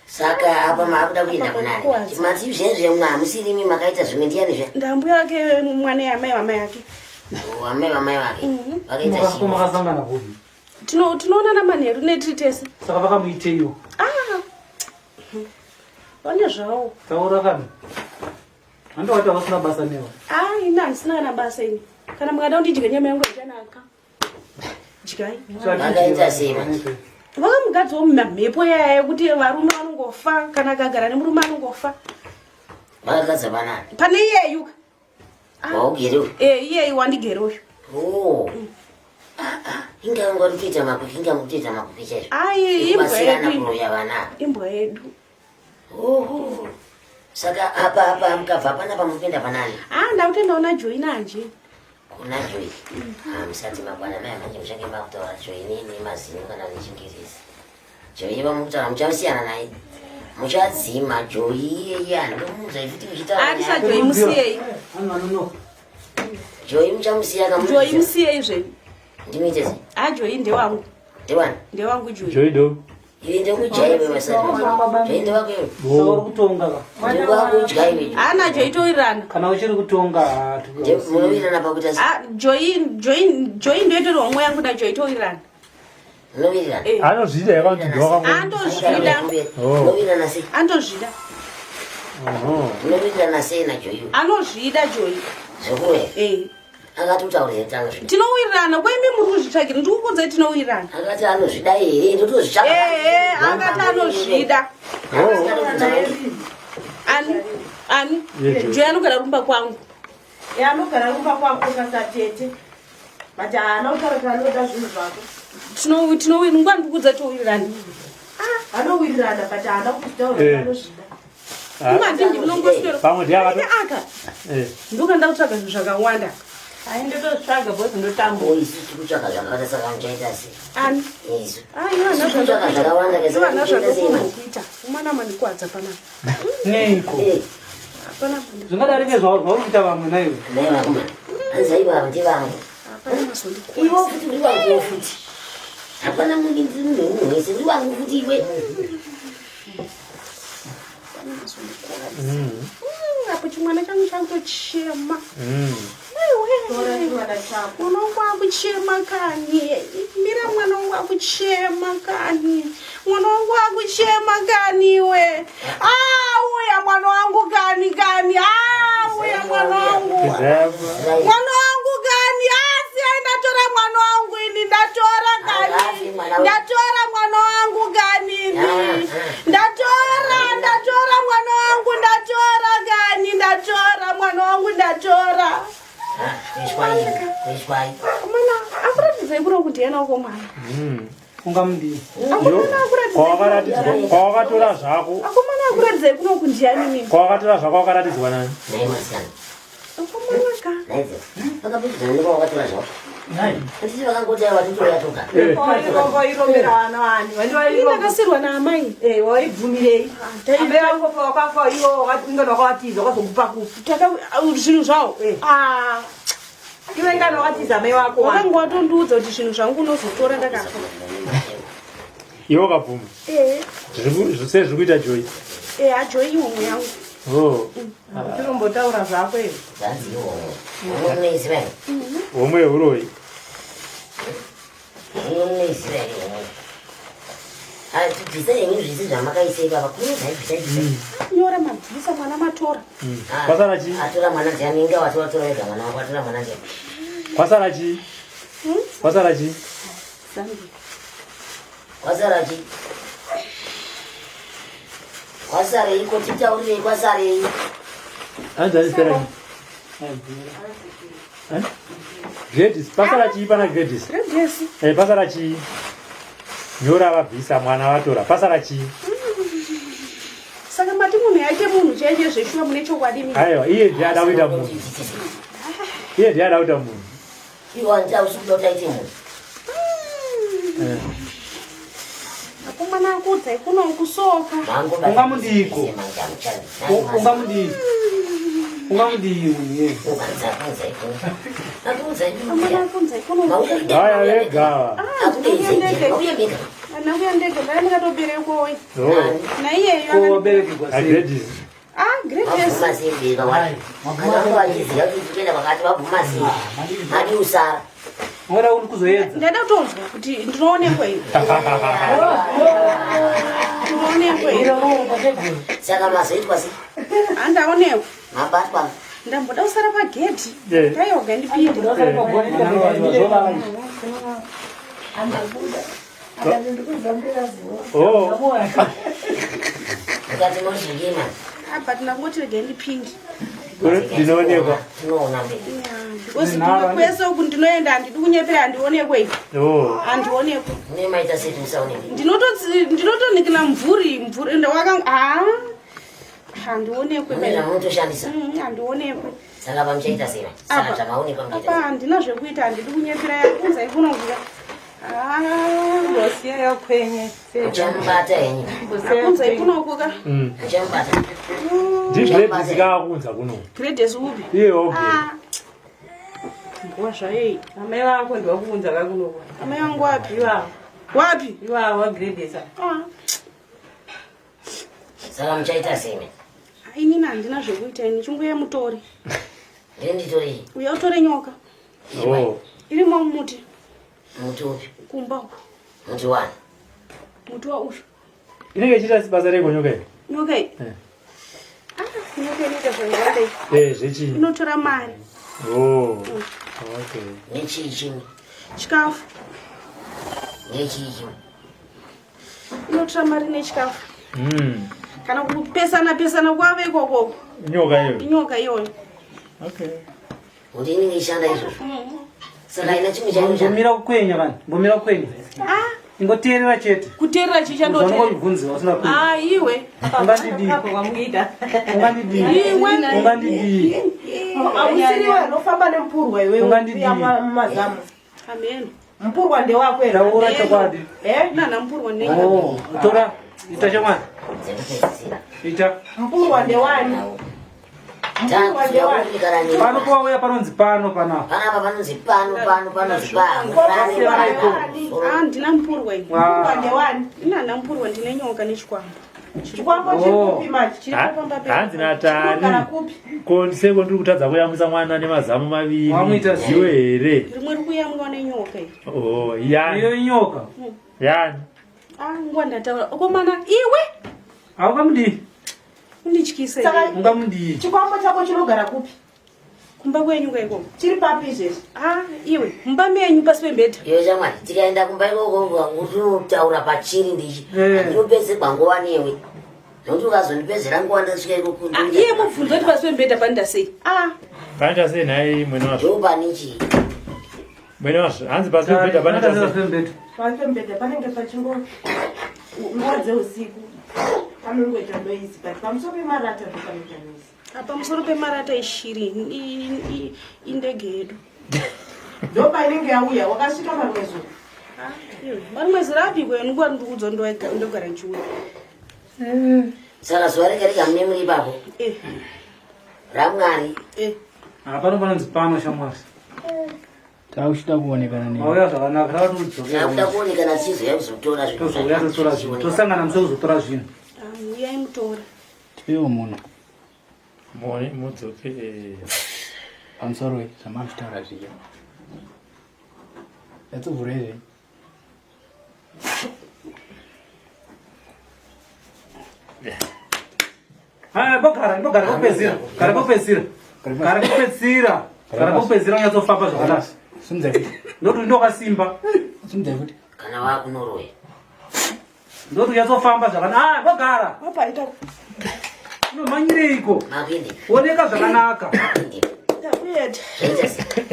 Saka apa maakuda kuenda kunani? Mati zvenyu zvemwe hamusiri imi makaita zvimwe ndiani zve? Ndambuya wake mwana yamai vamai vake. Oh, amai vamai vake. Vakaita chii? Makasangana kupi? Tinoonana manheru netiri tese. Saka vakamuiteiwo? Ah. Vane zvavo. Taura kani. Handowati havasina basa newe. Ah, ini handisina kana basa ini. Kana mukada kundidya nyama yangu haichanaka. Dyai. Vakaita sei manje? Vakamugadzawo mumamhepo yaya yekuti varume vanongofa kana akagara nemurume anongofa. Vakagadza panani? Pane iyeyu. Waugere uyu? Eh, iyeyu wandigere uyu. Oh. Ah, ah, inga ungari kutoita makwikwi, inga mukutoita makwikwi chaizvo. Ai, imbwa Ekubatsirana yedu. kuroya vana. Imbwa yedu. Oho. Saka apa apa mukabva panapa mupinda panani? Ah, ndakutoenda kuna Joy nanje. Kuna Joy. Ah, musati makwana mai manje muchange makutaura Joy nemazino kana nechingirisi. Joy vamukutaura muchasiyana naye. Muchadzima Joy iyeye handomuudza futi muchitaura. Arisa Joy musiyei. Joy muchamusiya kamu. Joy musiyei zve. Ndimuite sei? Ah, Joy ndewangu. Ndewani? Ndewangu Joy. Joy do. Iwe ndokudya iwe masari. Joy ndewako iwe. Saka uri kutonga ka? Ndewako udya iwe. Ana Joy towirirana. Kana uchiri kutonga munowirirana pakuita sei? Ah, Joy Joy Joy ndoitori homwe yangu na Joy towirirana. Munowirirana? Eh. Anozvida yakanzi ndewaka. Andozvida. Munowirirana sei? Andozvida. Munowirirana sei na Joy? Anozvida Joy. Zvekuwe? Eh. Akati utaure here kuti anozvida? Tinowirirana ko imi muri kuzvitsvakira ndiri kukuudzai tinowirirana. Akati anozvida here ndotozvitsvaka. Ehe akati anozvida. Ani ani Joy anogara rumba kwangu. Eh, anogara rumba kwako kasatete. But haana kutaura kuti anoda zvinhu zvako. Tino tinowirirana nguva ndikukuudza towirirana. Ah, anowirirana but haana kutaura kuti anozvida. Pamwe ndiye akato aka. Ndokanda kutsvaga zvinhu zvakawanda. Ai ndotozvitsvaga because ndotambura. Isu tiri kutsvaga zvakawanda saka muchaita sei? Ani? Isu. Ai iwe hana Tiri kutsvaga zvakawanda ke saka hana muchaita sei manje? zvakuita. Umwana mandikwadza panapa. Neiko? Hapana Zvingadarike zvauri kuita vamwe naiwe. Nai vakomana. Hanzi aiwa ndivangu. Hapana mazondikwadza. Iwe futi uri wanguwo futi. Hapana munhu wese uri wangu futi iwe. Apo chimwana changu chakutochema. Mwana wangu akuchema kani. Mira mwana wangu akuchema kani. Mwana wangu akuchema kani iwe. Auya mwana wangu kani kani. Auya mwana wangu. Mwana wangu kani. Asi ndatora mwana wangu ini ndatora kani. Ndatora mwana wangu kani ini. Ndatora ndatora mwana wangu ndatora kani ndatora mwana wangu ndatora. Mwana akuratidzai kuri kuti yena uko mwana. Ungamudii? Kwawakaratidzwa kwawakatora zvako. Akomana akuratidzai kuno kundiani mimi. Kwawakatora zvako wakaratidzwa nani? Nai masikana. Akomana ka. Naidzo. Vakapinzana nekwawakatora zvako. Handiti vakangoti aiwa totouya toga. Wairombera vana vani? Ini ndakasirwa naamai. Eh, waibvumirei? Amai vako pawakafa iwo ingano wakawatiza wakazokupa kupi? Taka zvinhu zvawo. Ah. Iwe ingano wakatiza amai wako. Wakanga watondiudza kuti zvinhu zvangu unozotora ndakafa. Iwe wakabvuma. Eh. Sezviri kuita Joy. Eh, aJoy ihomwe yangu. Oh. Tinombotaura zvako iwe. Zvanzi ihomwe. Homwe munoiziva here? Homwe yehuroyi. Homwe munoiziva here homwe? Bvisai henyu zvese zvamakaisa ipapa. Kuruzai bvisai bvisai. Nyora mabvisa mwana matora. Kwasara chii? Atora mwana ndiani? Inga watora wega mwana wako atora mwana ndiani? Kwasara chii? Kwasara chii? Zambia. Kwasara chii? Kwasarei ko titaurirei kwasarei? Hanzi hanzi chii? Gladys, pasara chii pana Gladys? Gladys. Eh, pasara chii? Nyora vabvisa mwana vatora. Pasara chii? Saka mati munhu yaite munhu chaiye zveshuwa mune chokwadi mimi. Aiwa, iye ndiye ada kuita munhu. Iye ndiye ada kuita munhu. Iwe hanzi hausi kuda kuti aite munhu. Akomana akuudzai kuno kusoka. Ungamudiko. Ungamudii? Ungamudii munhu iye? Akomana akuudzai kuno. Vaya vega. Ana kuya ndege ndaya ndakatoberekwa we. Oh. Naiyeyo Ko waberekwa sei? Gladys. Ah, Gladys. Vabvuma sei mberi wacho? Kana vanga vachiziva kuti tikuenda kwakati vabvuma sei? Madi usara. Ungada uri kuzoedza. Ndada kutonzwa kuti ndinoonekwa ini. Ndinoonekwa ini. Saka mazoitwa sei? Handaonekwa. Mabatwa. Ndamboda kusara pagedhi. Eh. Ndayoga ndipinde. Andabuda. Akati ndikuzambira zuva. Oh. Mukati mozvidii manje? Ah, but ndangoti regai ndipinde. Ndinoonekwa. Tinoona mberi. Because ndimwe kwese uku ndinoenda handidi kunyepera handionekwe ini. Oh. Handionekwe. Mune maita sei kuti musaonekwe? Ndinotonikina mvuri mvuri ndawaka ah. Handionekwe. Mune zvamunotoshandisa? Handionekwe. Saka pamuchaita sei? Saka zvamaonekwa muchaita Apa handina zvekuita, handidi kunyepera yakunzai kunokuya. Ngosiya yakwenye. Muchamubata henyu. Akunzai kunokuka. Muchamubata. Ndigredesi kaakunza kuno. Gredesi upi? Iye oge. Nguva zvayo Amai vako ndivakuunza kakunoko. Amai vangu wapi? Iwawo. Wapi? Iwawo wagredesa. Saka muchaita sei? Inini handina zvekuita ini, chinguya mutore. Ndinditorei? Uya utore nyoka. Oh. Irimo mumuti. Muti upi? Kumba uko. Muti wani? Muti wa uyu. Inenge ichiita basa reiko nyoka iyi? Nyoka iyi? Eh. Ah, nyoka inoita zvakawanda iyi. Eh, zvechii? Inotora mari. Oh. Okay. Nechii chimwe? Chikafu. Nechii chimwe? Inotora mari nechikafu. Kana kupesana pesana kwave ikoko. Nyoka iyoyo. Inyoka iyoyo. Okay. Kuti inenge ichishanda izvozvo. Saka ina chimwe chaino cha. Mbomira kukwenya vanhu, mbomira kukwenya. Ah, Ingoteerera chete. Kuteerera chicha ndoteerera. Usina kukwenya. Ah, iwe. Ungandidii? Ungandidii? Iwe. Ungandidii? Ausiriwe anofamba nemupurwa iwewe. Ungandidii? Mumazamu. Amen. Mpurwa ndewako here? Taura chokwadi. Eh? Nana mpurwa ne. Oh, tora. Ita chamwari. Ita. Mpurwa ndewani? Mpurwa ndewani? Pano pawauya panonzi pano panapa. Panapa panonzi pano pano panonzi pano. Ah, ndina mpurwa ini. Mpurwa ndewani? Nana mpurwa ndine nyoka nechikwambo. Chikwambo chiri kupi manje? Chiri pamba pedu. Hanzi natari. Chinogara kupi? Ko ndiseko ndiri kutadza kuyamwisa mwana nemazamu maviri. Wamuita sei? Iwe here? Rimwe riri kuyamwiwa nenyoka iyi. Oh, yani. Iyo inyoka. Yani. Ah, nguva ndataura. Okomana, iwe. Haungamudii? Undityise. Saka Ungamudii? chikwambo chako chinogara kupi? Kumba kwenyu kwaikoko. Chiri papi izvezvi? Ah, iwe, mumba menyu pasi pembedha. Iwe chamwari, tikaenda kumba ikoko unotaura pachiri ndichi. Eh. Ndinopedzerwa nguva newe. Nokuti ukazondipedzera nguva ndasvika ikoko. Ah, iye mubvunzo kuti pasi pembedha panoita sei? Ah, Panoita sei nhai mwene wazvo? Ndopane chii? Mwene wazvo. Hanzi pasi pemubhedha panoita sei? pembedha. Pasi pemubhedha panenge pachingo nguva dzeusiku panongoita noise but pamusoro pemarata ndo panoita noise. ah, pamusoro pemarata ishiri indege yedu. Ndo painenge yauya wakasvika mamwezo. Ah, iwe, marimwe zera api kwenu nguva ndikuudza ndogara ndichiuya. Saka zuva rega rega mune muri ipapo. Eh, RaMwari. eh. Ah, pano panonzi pano shamwari. Takuchida kuonekana newe. Mauya zvakanaka, saka tiudzokera. Takuda kuonekana tichizouya kuzotora zvinhu. Tozouya totora zvinhu. Tosangana musi kuzotora zvinhu. Ah, uyai mutora. Tipewo muno. Mudzoke. eh. Pamusoro we zvamamuchitaura zviya. Yatsovhura izvi. Ah, bogara, bogara kokupedzisira. Gara kokupedzisira. Gara kokupedzisira. Gara kokupedzisira unyatsofamba zvakanaka. Simudzai futi. Ndokuti ndokasimba. Simudzai futi. Kana wakunoroya. Ndokuti unyatsofamba zvakanaka. Ah, bogara. Apa ita Unomhanyireiko? Makuende. Oneka zvakanaka. Makuende. takuenda. Zvaita sei?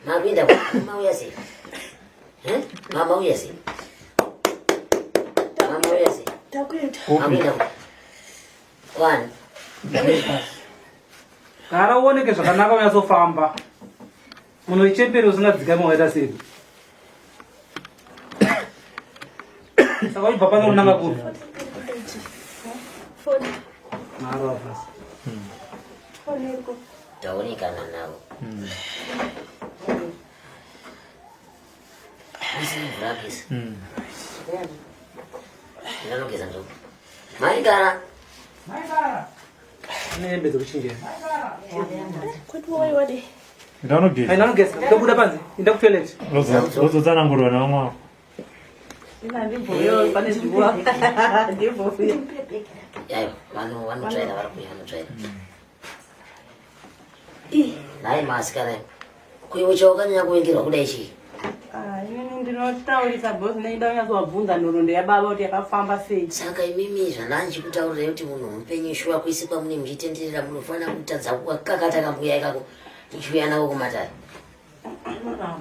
Makuenda mauya sei? Eh? Mama uya sei? Mama uya sei? Takuenda. Makuenda ku. Kwani? Gara uoneke zvakanaka unyatsofamba. Munhu wechembere usingadzikami wakaita sei? Saka uchibva pano unanga kupi? Maro basi. Taonekana navo. Isi mvura geza. Ndinogeza nzou. Maigara. Ine hembe dzekuchinjira. Kwedu waiwade. Ndaunogeza. Aina nogeza. Ndobuda panze. Enda kutoilet. Wozotsanangurwa nevamwe vako. Ina ndibvoyo pane zuva. Ndibvoyo. Aiwa, vanhu vanotsvaira vari kuuya vanotsvaira. Nhai maasikana imi. Kuiwe chawakanyanya kuvengerwa kudai chii? Ah, inini ndinotaurisa boss ndinoda kunyatsovabvunza nhoroondo yababa kuti yakafamba sei. Saka imimi zvandandichikutaurirai kuti munhu mupenyu shuwa kwese kwamune muchitenderera munofanira kutadza kukakata kambuya ikako muchiuya nako kumatare.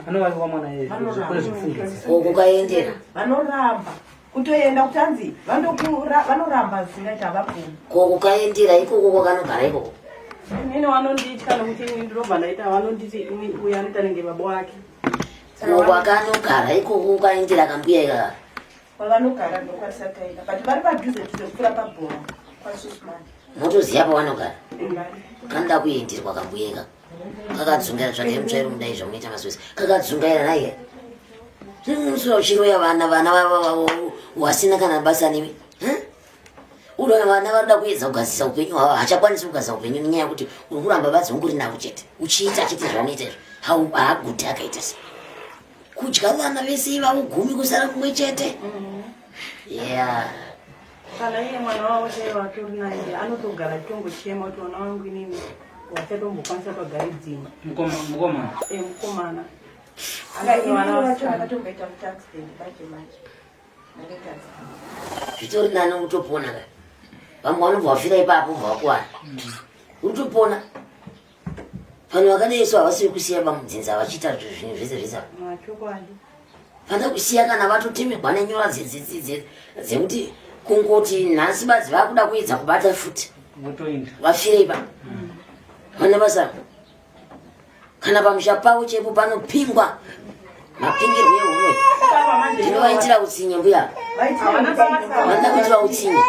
Anovaviwa mwana yeye. Kune zvekufungidza. Ko kukaendera. Vanoramba. Kutoenda kuti anzi vanoramba zvisingaita, havabvumi. Ko kukaendera ikoko kwakanogara ikoko? Inini vanonditya nekuti ini ndinobva ndaita, vanonditi ini uyo anoita nenge baba wake. Ko kwakanogara ikoko ukaendera kambuya ikaka? Kwavanogara ndokwatisati taenda, but vari padhuze dhuze kupfuura pabhora kwaSusman. Motoziva pavanogara? Kanoda kuenderwa kambuya ikaka, kakadzungaira. Tsvagai mutsvairo mudai zvamunoita maswesi, kakadzungaira naiye. Zvinosura uchiroya vana, vana wasina kana basa newe. Unoona vana varikuda kuedza kugadzirisa upenyu hwavo, hachakwanisi kugadzira upenyu nenyaya yekuti uri kuramba vadzongori navo chete, uchiita chete zvaunoita izvo. Haaguti akaita se kudya vana vese ivavo 10 kusara mumwe chete, yeah. Kana iye mwana wavo chaivo atori naye anotogara achitongochema kuti mwana wangu inini wachatombokwanisa pagare dzimba. Mukomana? E, mukomana. Saka inini vacho vakatomboita kuti accident manje manje. Ndakaita accident. Zvitori nani kutopona ka, vamwe vanobva vafira ipapo, bva vakuwana utopona. Vanhu vakadai so havasi vekusiya pamudzinza vachiita zvinhu zvese zvese. Chokwadi. Vanoda kusiya kana vatotemerwa nenyora dzekuti kungoti nhasi badzi vakuda kuedza kubata futi. Votoenda. Vafire ipapo, vana basa kana pamusha pavo chaipo panopingwa mapingirwo ehuroyi. Ndinovaitira utsinye mbuya, vanoda kuitira utsinye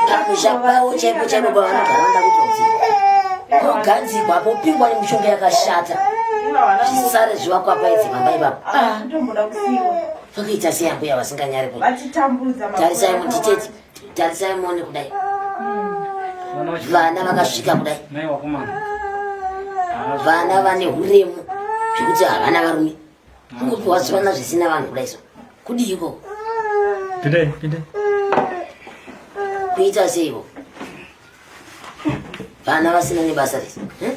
pamusha pavo chaipo chaipo pavanogara, vanoda kuitira utsinye, pogadzirwa, popingwa nemishonga yakashata, zvisare zvivakwapaidze pamba ipapo. Havasi kusiyiwa. Vakaita sei ambuya vasinganyari kuti Vachitambudza makore tarisai akawanda. mutiteti, tarisai muone kudai vana vakasvika kudai. Mai wakomana. Vana vane uremu zvekuti havana varume, kungopiwa zvivana zvisina vanhu kudai so, kudii ikoko? Pindai, pindai. Kuita seivo vana vasina nebasa rese, eh?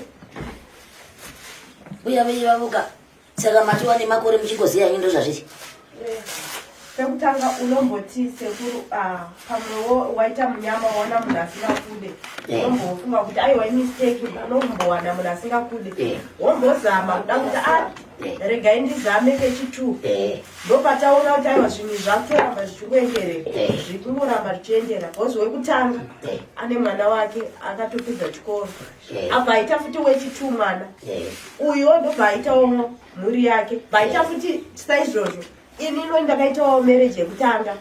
Uya veivavuka. Saka matiwa nemakore muchingoziva henyu ndozvazviri. Pekutanga unomboti sekuru, ah, pamwewo waita munyama, waona munhu asingakude. Unombofunga kuti aiwa, imistake, unombowana munhu asingakude. Wombozama kuda kuti a regai ndizame kechi2. Ndopataona kuti aiwa, zvinhu zvakutoramba zvichingoenderera, zvikungoramba zvichiendera, because wekutanga ane mwana wake akatopedza chikoro. Abva aita futi wechi2 mwana uyo, ndobva aitawo mhuri yake, bvaita futi saizvozvo. Inino ndakaitawo marriage yekutanga,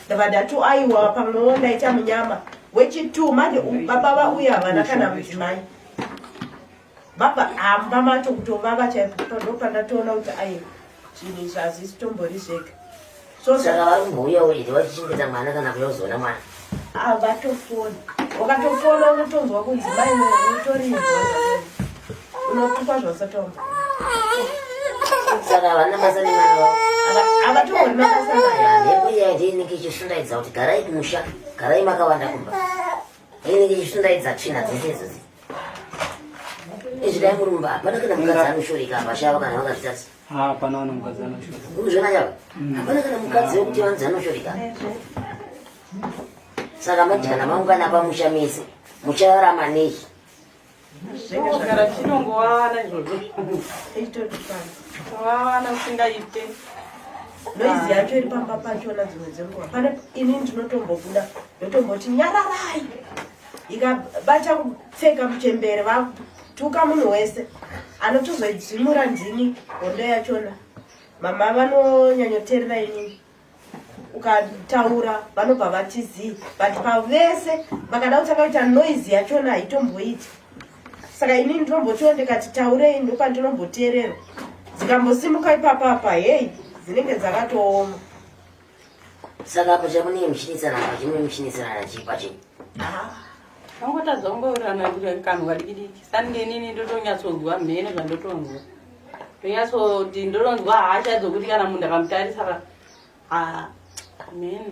ndabva ndati aiwa, pamwewo ndaita munyama. Wechi2 manje baba vauya havana kana mudzimai, baba hamba macho kutovava chaipo. Ndopandatoona kuti aiwa, zvinhu izvi hazvisi tombori zvega. So Saka vari kumbouyawo here vachichengeta mwana kana kuya kuzoona mwana? Havatofoni. Ukatofona unotonzwa kunzi mai utorinzwa, unotukwa zvausatomba. Saka havana basa nemwana wavo? Havatombori mabasa nayo. Mhepo iya ndiyo inenge ichisundaidza kuti garai kumusha, garai makawanda kumba, inenge ichisundaidza tsvina dzese idzodzi izvi. Dai muri mumba, hapana kana mukadzi anoshoreka apa shava kana vakazvitadza. Hapana kana mukadzi anoshoreka. Urikuzviona chava, hapana kana mukadzi wekuti vanzi anoshoreka. Saka mati kana maungana pamusha mese muchararama nei? Gara chinongowana izvozvo, vawana usingaite. Noise yacho iri pamba pachona dzimwe dzenguva pane ini ndinotombobuda ndotomboti nyararai, ikabata kupfeka muchembere vatuka munhu wese, anotozoidzimura ndini hondo yachona. Mama vanonyanyoteerera inini, ukataura vanobva vati zii, but pavese vakada kutanga kuita noise yachona haitomboiti. Saka inini ndinombotiwo ndikati taurei ndopandinomboteererwa, dzikambosimuka ipapapa, hei, dzinenge dzakatooma. Saka apo chamunenge muchinetsanana pachinenge muchinetsanana chii pachinyi? Vangotadza kungowirirana kanhu kadiki diki sange inini ndotonyatsonzwa mhene zvandotonzwa, ndonyatsoti ndononzwa hasha dzokuti kana munhu akamutarisa ka ha mhene,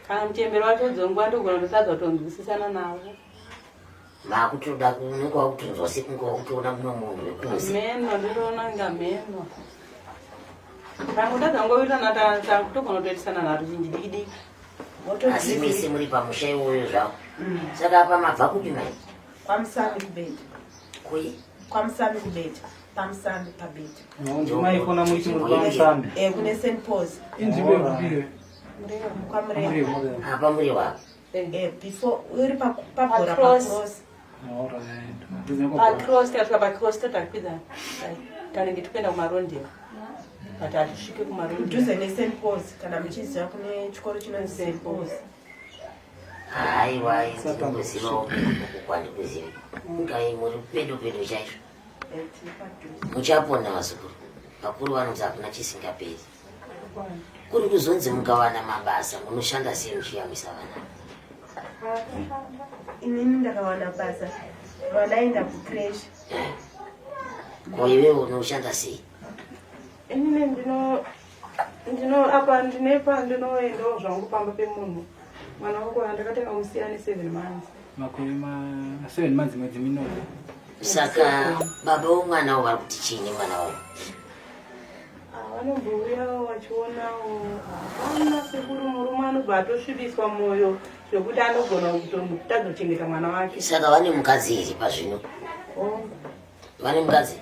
kana muchembero wacho dzonguva ndogona kutotadza kutonzwisisana navo. Makutoda unenge wakutonzwa sekunge wakutoona mumwe munhu wekunze. Mheno, ndinoona inga mheno tangotadza kungowirirana, tangotogona kutoitisana nharo zhinji diki diki. Asi mese muri pamusha iwoyo zvavo. Saka apa mabva kupi mai? KwaMusami kubeta. Kui? KwaMusami kubeta, paMusami pabeta. Ndimaifona muiti muri paMusambi? E, kune St Pauls. Inzvimbo yekupire. Kwamurewa. Apa Murewa. Eh, before uri pabhora pacross. Pacross, tikasvika pacross totakwidza tanenge tikuenda kumarondera, but hatisvike kumarondera. Kudhuze neSt Pauls, kana muchiziva kune chikoro chinonzi St Pauls. Haiwa, ndinongozivawo uku kwandikuzivi. Ngai muri pedo pedo chaizvo. Eh, tiri padhuze. Muchapona vazukuru. Vakuru vanoti hakuna chisingaperi. Kuri kuzonzi mukawana mabasa munoshanda sei muchiyamwisa vana? Inini ndakawana basa, mwana aenda kucreche. Ko iwewe unoshanda sei? Inini ndino ndino apa ndine pandinoendawo zvangu pamba pemunhu. Mwana wangu ndakatenga musiya ne7 months. Makore ma 7 months, mwedzi minomwe. Saka baba womwana wo vari kuti chiini mwana wavo? Ah, vanombouyawo vachionawo. Hapana sekuru, murume anobva atosvibiswa mwoyo zvekuti anogona kutotadza kuchengeta mwana wake. Saka vane mukadzi here pazvino? Oh. Vane mukadzi?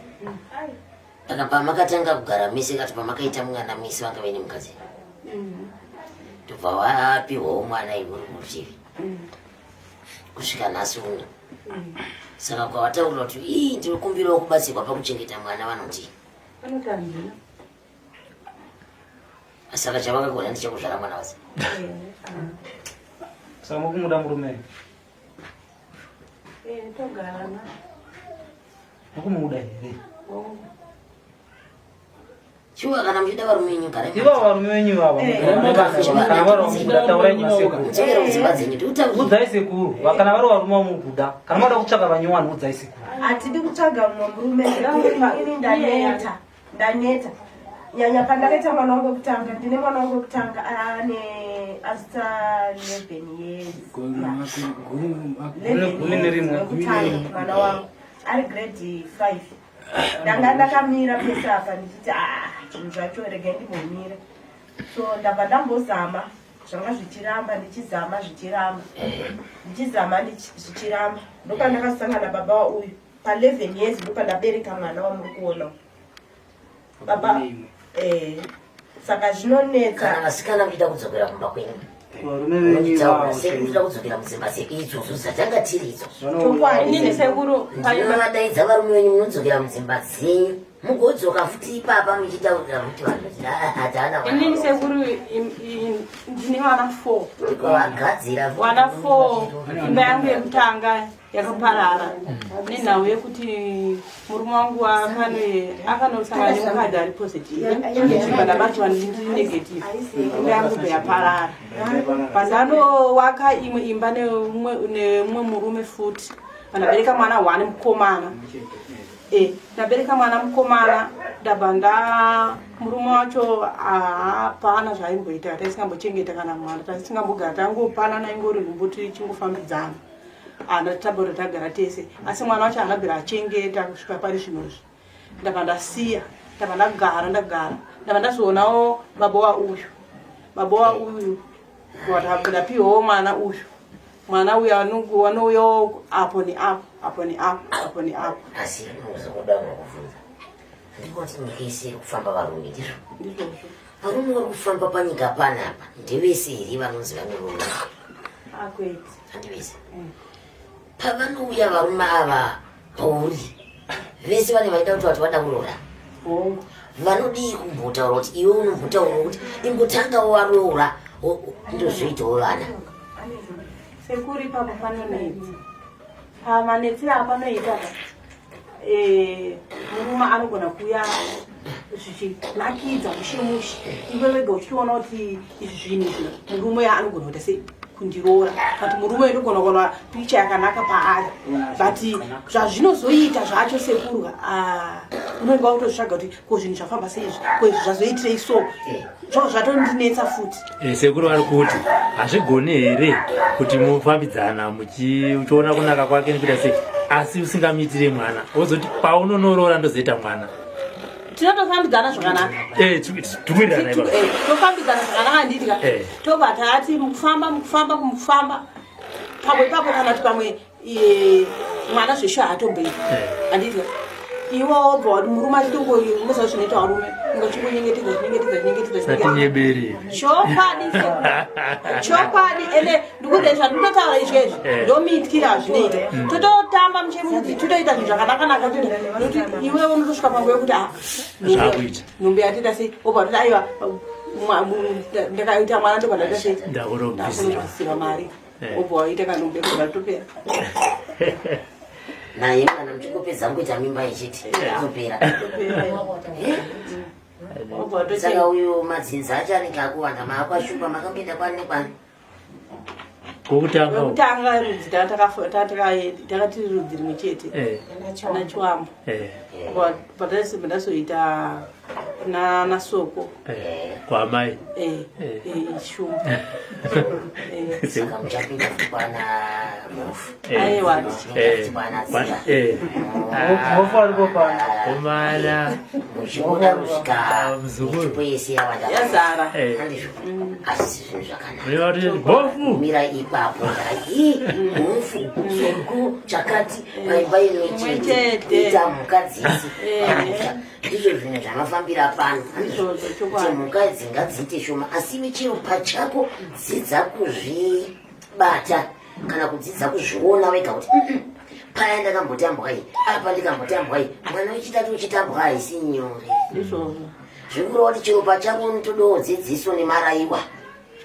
Saka pamakatanga kugara mese kati pamakaita mwana mese vanga vaine mukadzi? Tobva wapiwawo mwana iwe uri kurutivi kusvika nhasi uno. Saka kwavataurira kuti ii ndinokumbirawo kubatsirwa pakuchengeta mwana, vanoti? Anoti handina. Saka chavakagona ndechekuzvara mwana wase. Saka mukumuda murume? Eh, togarana. Mukumuda here? Oh. Shuwa, kana muchida varume venyu garai. Ivo varume venyu ivava, kana vari vamubuda, taurai kuna sekuru. Mudzokera kudzimba dzenyu, ndikutaurira. Udzai sekuru, kana vari varume vamubuda, kana mada kutsvaka vanyowani, udzai sekuru. Hatidi kutsvaga mumwe murume sekuru. Ini ndaneta, ndaneta, nyanya pandakaita mwana wangu wekutanga. Ndine mwana wangu wekutanga ane asita 11 years. 11. Wekutanga, mwana wangu ari grade 5. Ndanga ndakamira pese apa ndichiti, "Ah, zvinhu zvacho regai ndimbomira." So ndabva ndambozama, zvanga zvichiramba, ndichizama zvichiramba, ndichizama zvichiramba. Ndopandakasangana baba wauyu pa11 years, ndopandabereka mwana wamuri kuona baba. Saka zvinonetsa. Kana vasikana muchida kudzokera kumba kwenyu, Varume venyu munotaura ivavo. sei muchida kudzokera mudzimba dzedu idzodzo dzatanga tiri idzo? Inini sekuru, Ndinovadaidza varume venyu, munodzokera mudzimba dzenyu, mugodzoka futi ipapa muchitaurira kuti vanhu kuti hatana. Inini sekuru, ndine vana 4. Vagadzira. Vana 4. Imba yangu yekutanga yakaparara nenhau yekuti murume wangu akanosangana nemukadzi ari positive, ndibva ndabatwa ndiri negative. Imba yangu bva yaparara. Pandanowaka imwe imba nemumwe murume futi, pandabereka mwana one mukomana. Ndabereka mwana mukomana, ndabva nda murume wacho hapana zvaaimboita. Taisingambochengeta kana mwana, taisingambogara, tangopanana, ingori nhumbu tichingofambidzana. Hana tabora tagara tese, asi mwana wacho haana bvira achengeta kusvika pari zvinozvi. Ndabva ndasiya, ndabva ndagara, ndagara, ndabva ndazoonawo baba wauyu, baba wauyu ndapiwawo mwana uyu. Mwana uyu anouyawo apo neapo, apo neapo, apo neapo. Asi muzokuda kuvhunza, ndikoti nyika yese iri kufamba varume, ndizvo? Ndizvozvo. Varume vari kufamba panyika panapa ndevese here vanonzi vanerume? Akwete. Handivese. Pavanouya varume ava pauri, vese vane vaida kuti vati vada kuroora, vanodii kumbotaura kuti iwe unombotaura kuti imbotangawo waroora, ndozvoitawo vana? Sekuru, ipapo panonetsa. Pamanetsera apanoita pa, murume anogona kuuya zvichinakidza mushe mushe, iwe wega uchitoona kuti izvi zvinhu izvi murume uyo anogona kuita sei kundiroora. But murume uyo ndogona kuona picha yakanaka paari, but zvazvinozoita zvacho sekuru, ah, unenge wakutozvitsvaga kuti ko zvinhu zvafamba sei izvi, ko izvi zvazoitirei. So zvavo zvatondinetsa futi. Sekuru vari kuti hazvigoni here kuti mufambidzana uchiona kunaka kwake nekuita sei, asi usingamuitire mwana, wozoti paunonoroora ndozoita mwana? Tinotofambidzana zvakanaka. Tumirirana ipapo. Tofambidzana zvakanaka, handiti? Tobva tati mukufamba, mukufamba, mukufamba pamwe ipapo, kana kuti pamwe mwana zvesho haatomboita, handiti? Iwe wobva wati murume achitongo unoziva zvinoita varume ungachingonyengetedza chinyengetedza chinyengetedza Satinyeberi. Chokwadi, chokwadi. Ende ndikuti zvandinotaura izvezvi Eh. ndomiityira hazvinoita. Tototamba muchemuti totoita zvinhu zvakanakanaka nekuti iwe unotosvika panguva yekuti ah, Zvakuita. nhumbu yatiita sei, obva watoti aiwa, ndakaita mwana ndobva ndaita sei, Ndakunobvisirwa. ndakunobvisirwa mari. Eh. Obva waita kanhumbu yekubva topera. Naye kana muchingopedza kuita mimba yechete topera. Obva watoti Saka uyu madzinza acho anenge akuwanda maakwashupa makamboenda kwani nekwani? Kwokutanga uku. Wekutanga rudzi takatiri rudzi rimwe chete ana Chiwambo. Ndazoita naSoko. Kwamai. Shumba. Saka muchapinda futi kwana Mhofu? Aiwa. Kwana Tsira. Mhofu aripo pano. Komana. Muchingoda kusvika Muzukuru. mitupo yese yawanda. Yazara. Handizvo, asi zvinhu zvakanaka. Mune vati Mhofu. Mira ipapo, ndai Mhofu, Soko, chakati paimba imwe chete chete. kuita mhuka dzisi pamusha. Ndizvo zvinhu zvanofambira pano. Izvozvo, chokwadi. Kuti mhuka idzi ngadziite shoma, asi iwe chero pachako dzidza kuzvibata kana kudzidza kuzviona wega kuti paya ndakambotambwa iyi, apa ndikambotambwa iyi, mwana wechitatu uchitambwa haisi nyore. Izvozvo. Zvikureva kuti chero pachako unotodawo dzidziso nemaraiwa,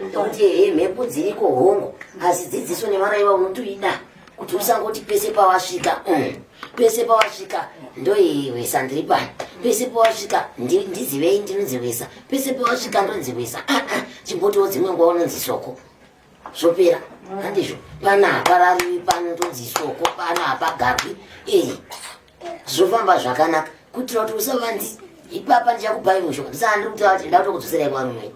nekuti ehe mhepo dziriko hongo, asi dzidziso nemaraiwa unotoida kuti usangoti pese pawasvika, pese pawasvika ndoiwesa ndiri pano, pese pawasvika ndizivei ndinonziwesa, pese pawasvika ndonziwesa. Ah, ah, chimbotiwo dzimwe nguva unonzi Soko, zvopera. Handizvo, pano haparariwi, pano ndonzi Soko, pano hapagarwi. Ee, zvofamba zvakanaka kuitira kuti usavanzi ipapa ndichakupai mushonga. Ndisaka ndiri kutaura kuti ndauta kudzoserai kwarume,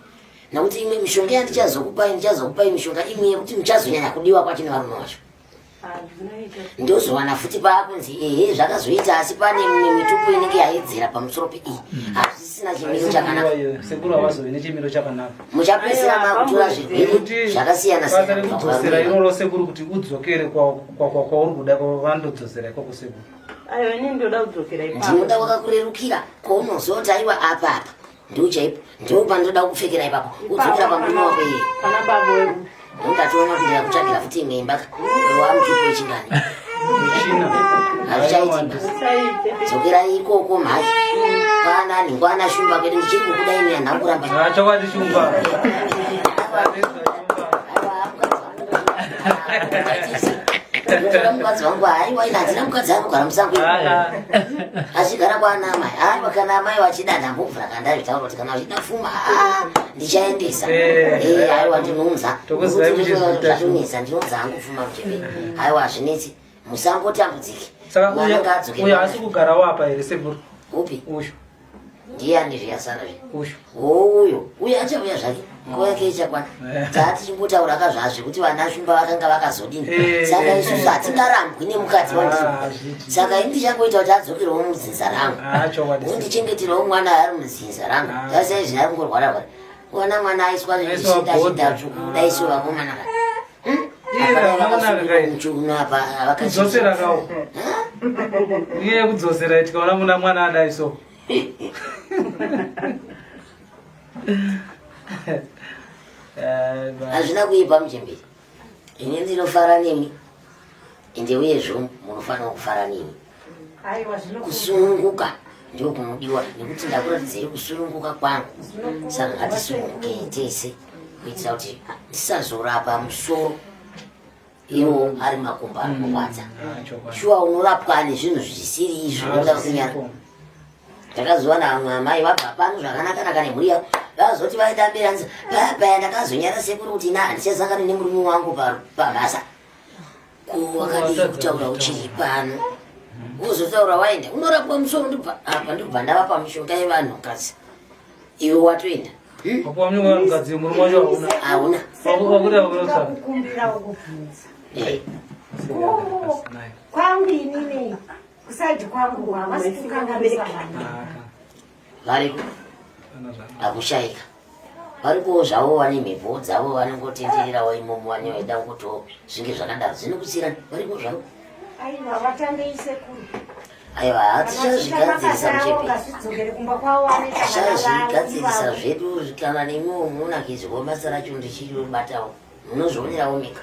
nekuti imwe mishonga yandichazokupai, ndichazokupai mishonga imwe yekuti muchazonyanya kudiwa kwacho nevarume vacho. Ndozowana futi paakunzi ehe zvakazoita, asi pane mimwe mitupo inenge yaedzera pamusoro peiyi, hazvisina chimiro chakanaka. Sekuru havazovi nechimiro chakanaka. Muchapedzisira makutora zvirwere zvakasiyana Basa siyana. rekudzosera iroro sekuru, kuti udzokere kwauri kuda, vandodzosera ikoko sekuru. Aiwa, inini ndoda kudzokera ipapo. Ndinoda kwakakurerukira kwaunoziva kuti aiwa, apa apa ndo chaipo, ndo pandoda kupfekera ipapo, udzokera pamurume wako iye. Pana baba wedu. Ndongatoona kuti ndakutsvakira futi imwe imba wamutupo wechingani. Michina. Hazvichaiti. Usaite. Dzokerai ikoko mhai, kwana kwana Shumba kwedu. Ndichiri kukuda imi, handina kuramba. Ah, chokwadi Shumba. Ndotora mukadzi wangu. Haiwa, ina handina mukadzi anogara musango, achigara kwana amai. Aiwa, kana amai vachida, ndambobvura kandazvitaura kuti kana vachida pfuma, ah, ndichaendesa. Eh. Aiwa, ndinounza. Tokuzivai muchizviita. Zvatonetsa, ndinounza hangu pfuma muchembere. Aiwa, hazvinetsi, musangotambudziki. Saka Mwana ngaadzokere. uyo haasi kugarawo apa here sekuru? Upi? Uyu. Ndiani zviyasara zve? Uyu. Uyo uyo achauya zvake, nguva yake ichakwana. Taati chimbotaura kazvazve kuti vana Shumba vakanga vakazodini. Saka isusu hatingarambwi nemukadzi Ah, wandiri. hazviiti. Saka ini ndichangoita kuti adzokerewo mudzinza rangu. Ah, chokwadi. Undichengeterewo mwana ari mudzinza rangu. Ah. Tasaizvi ari kungorwara rwara, wana mwana aiswa Aiswa chinda bhodha. chinda tsvuku daiso vakomana ka. Iye, vakomana kai. Muchuno apa Kudzosera kawo. Iye kudzosera, tikaona muna mwana adai so. Eh, Hazvina kuipa muchemberi, ini ndinofara nemi, ende uyezvo munofanira kufara nemi. Aiwa, zvino Kusununguka ndiko kunodiwa, nekuti ndakuratidzai kusununguka kwangu. Saka ngatisunungukei tese kuitira kuti tisazorapa musoro iwo ari makumbo ari kurwadza. Ah, chokwadi. Shuwa unorapwa nezvinhu zvisiri izvo nekuda kunyara. Ndakazowana vamwe amai vabva pano zvakanaka-naka nemhuri yavo, vazoti vaenda mberi, hanzi paya paya ndakazonyara sekuru kuti ina handichasangani nemurume wangu pabasa. Ko wakadii kutaura uchiri pano? Wozotaura waenda, unorapwa musoro. Ndobva apa ndobva ndavapa mishonga yevanhukadzi, iwe watoenda. Wapuwa mnyonga mukadzi, murume wacho hauna. Hauna. Wakuda kurosa. Kukumbira ukubvunza. Kwangu inini, kusaidi kwangu havasi kukanganisa vana? Variko, hakushaika varikowo zvavo, vane mhepo dzavo, vanongotendererawo imomo, vane vaida kutowo zvinge zvakadaro zvinokusiyirana, variko zvavo. Aiwa, vatambei sekuru. Aiwa, tichazvigadzirisa muchepere. Kumba kwavo Tichazvigadzirisa zvedu kana nemiwo munakidzwa basa racho ndichiribatawo. Munozvionerawo mega.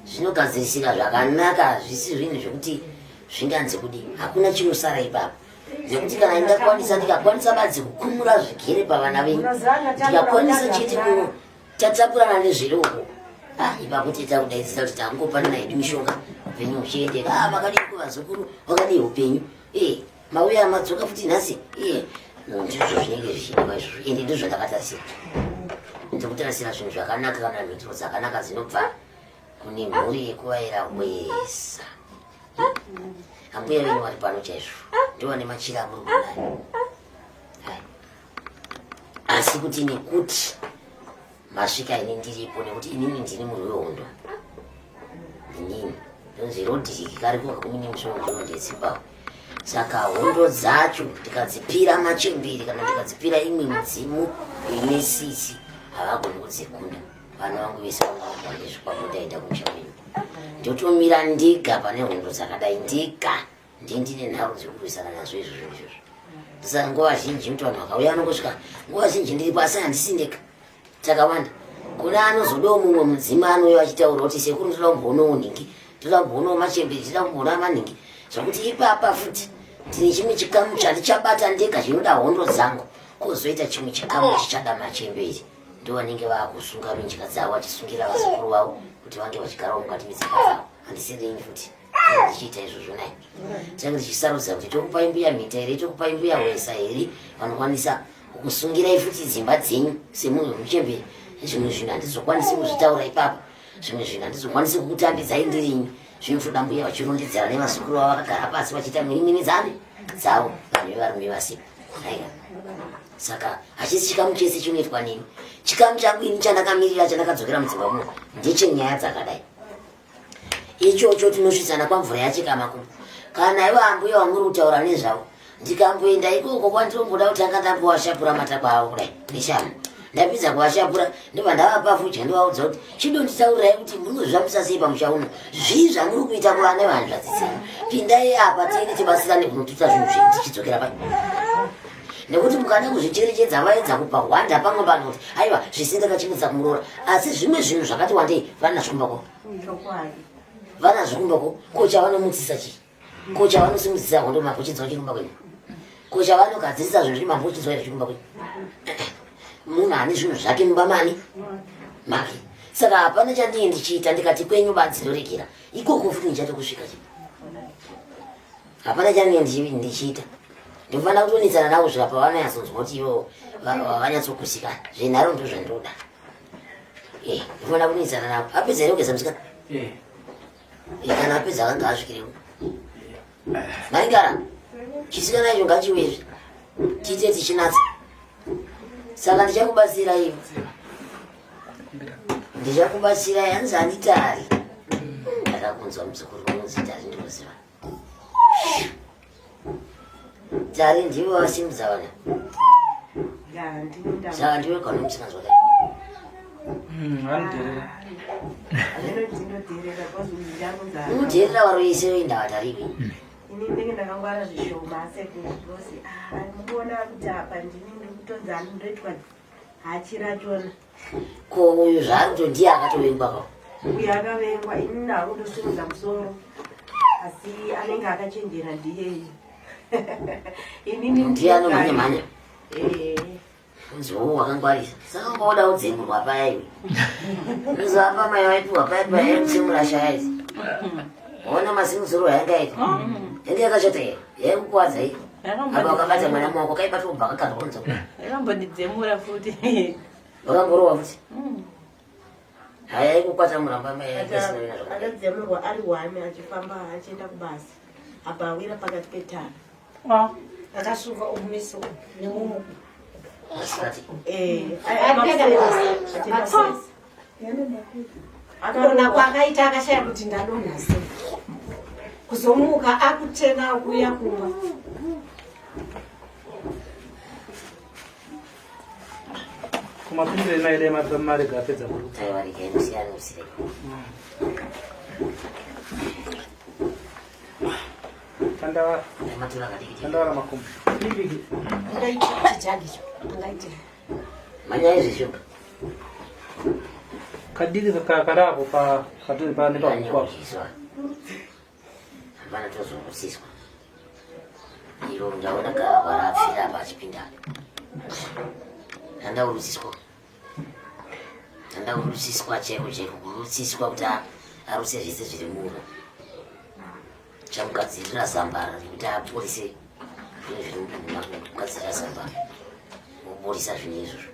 Zvinogadzirisika zvakanaka, hazvisi zvinhu zvekuti zvinganzi kudii. Hakuna chinosara ipapo. Nekuti kana ndakwanisa ndikakwanisa badzi kukumura zvigere pavana venyu. Ndikakwanisa chete ku tatapurana nezviri uko. Ah, ipapo teta kudaidzira kuti tangopanana hedu mishonga upenyu huchiendeka. Ah, makadii kuvazukuru, wakadii upenyu. Eh, mauya madzoka futi nhasi. Eh, ndizvo zvinenge zvichidiwa izvozvo. Ende ndizvo zvandakatarisira. Ndikutarisira zvinhu zvakanaka kana mhinduro dzakanaka dzinobva kune mhuri yekuvaira hwesa. Ambuya venyu vari pano chaizvo. Ndivo vane machira amuri kuona. Asi kuti nekuti masvika ini ndiripo nekuti inini ndini murwi wehondo inini ndonzi rodhiriki kariko kakumi nemusoro zvinondetsipawo saka hondo dzacho ndikadzipira machembere kana ndikadzipira imwe midzimu ine sisi havagoni kudzikunda vana vangu vese vangavanezvikwambo ndaenda kumusha kwenyu ndotomira ndega pane hondo dzakadai ndega ndindine nharo dzekurwisana nazvo izvozvo izvozvo saka nguva zhinji kuti vanhu vakauya vanongosvika nguva zhinji ndiripo asi handisi ndega takawanda kuna anozodawo mumwe mudzima anouya achitaura kuti sekuru ndoda kumboonawo nhingi ndoda kumboonawo machembere ndoda kumboona manhingi zvokuti ipapa futi ndine chimwe chikamu chandichabata ndega chinoda hondo dzangu kozoita chimwe chikamu chichada machembere ndovanenge vakusunga minjika dzavo vachisungira vazukuru vavo kuti vange vachigarawo mukati medzimba dzavo handisirini futi ndichiita izvozvo naye tinenge tichisarudza kuti tokupai mbuya mhita here tokupai mbuya hwesa here vanokwanisa kukusungirai futi dzimba dzenyu semunhu wemuchembere zvimwe zvinhu handizokwanisi kuzvitaura ipapo zvimwe zvinhu handizokwanisi kukutambidzai ndirini zvinotoda mbuya vachirondedzera nevazukuru vavo vakagara pasi vachiita mwirimwini dzani dzavo vanhu vevarume vasipo aika saka hachisi chikamu chese chinoitwa neni chikamu changu ini chandakamirira chandakadzokera mudzimba muno ndechenyaya dzakadai ichocho tinosvitsana kwamvura yacheka makumbo kana ivo ambuya wamuri kutaura nezvavo ndikamboenda ikoko kwandinomboda kutanga ndambowashapura matako avo kudai neshanu ndapedza kuvashapura ndobva ndavapa fudya ndovaudza kuti chidonditaurirai kuti munozvifambisa sei pamusha uno zvii zvamuri kuita kuvana vanhu zvadzidzira pindai apa tiende tibatsirane kunotuta zvinhu zvedu tichidzokera pai nekuti mukada kuzvicherechedza vaedza kupa hwanda pamwe vanhu kuti aiwa zvisindakachimudza kumuroora asi zvimwe zvinhu zvakati wandei vanazvo kumba kwavo vanazvo kumba kwavo ko chavanomutsisa chii ko chavanosimudzisa hondo mambo chinzwa chiri kumba kwenyu ko chavanogadzirisa zvinhu zviri mambo chinzwa chiri kumba kwenyu munhu ane zvinhu zvake mumba mani make saka hapana chandii ndichiita ndikati kwenyu badzi ndoregera ikoko futi ndichatokusvika chii hapana chandinge ndichiita ndinofanira kutonetsana navo kusvika pavanonyatsonzwa kuti ivo vanyatsokusikana zvenharo ndo zvandoda eh, ndinofanira kunetsana navo apedza here kugeza musikana eh. Eh, kana apedza akanga asvikirewo maingara chisikana icho ngachiwezve tiite tichinatsa saka ndichakubatsirai ndichakubatsirai hanzi handitari ndakakunzwa muzukuru unonzi tari ndinoziva tari ndivo vasimudza vana saka ndiwe kana musinanzwa dai unodherera varoyese veindava tarivi ini ndenge ndakangwara zvishoma sekuosi ah, mukuona kuti apa ndini ndikutonzi anondoitwa hachi rachona ko uyu zvaari kuto ndiye akatovengwa ko uyu akavengwa ini nawo ndosimudza musoro asi anenge akachenjera ndiyeye inini ndiye anomhanya mhanya eh. Nzou wakangwarisa. Saka ungoda kudzemurwa paya iwe. Nzapa mai vaipiwa paya paya yekutsemura shaya idzi. Ona masimudziro yanga ita. Yange yakashata here? Yaikukwadza iyi. Apa wakabata mwana mumaoko kaibatwa kubva kakazwa kunze. Yakambondidzemura futi. Wakamborowa futi. Haya yaikukwadza muramba mai Akadzemurwa ari one achifamba achienda kubasa. Apa awira pakati petara. Akasuka umeso nemumu. Eh, Kudonha kwaakaita akashaya kuti ndadonha sei. Kuzomuka akutena akuuya kumba. Kumapindire naide marega apedza kurutsa. Aiwa regai musiyane usire. Tandavara. Matora kadiki. Tandavara makumbo. Angaite chijagi icho. Angaite. Manyai zvisho. Kadiki karapo pa padhuze pa nepahuku apo. Hapana tozorusiswa. Iro ndaona karapfira apa achipinda. Handaurusiswa. Handaurusiswa chaiko chaiko kurusiswa kuti aruse zvese zviri muno. Chamugadzirira zambara rekuti aporise zvinhu zviri mudumbu make kugadzirira zambara. Woporisa zvinhu izvozvo.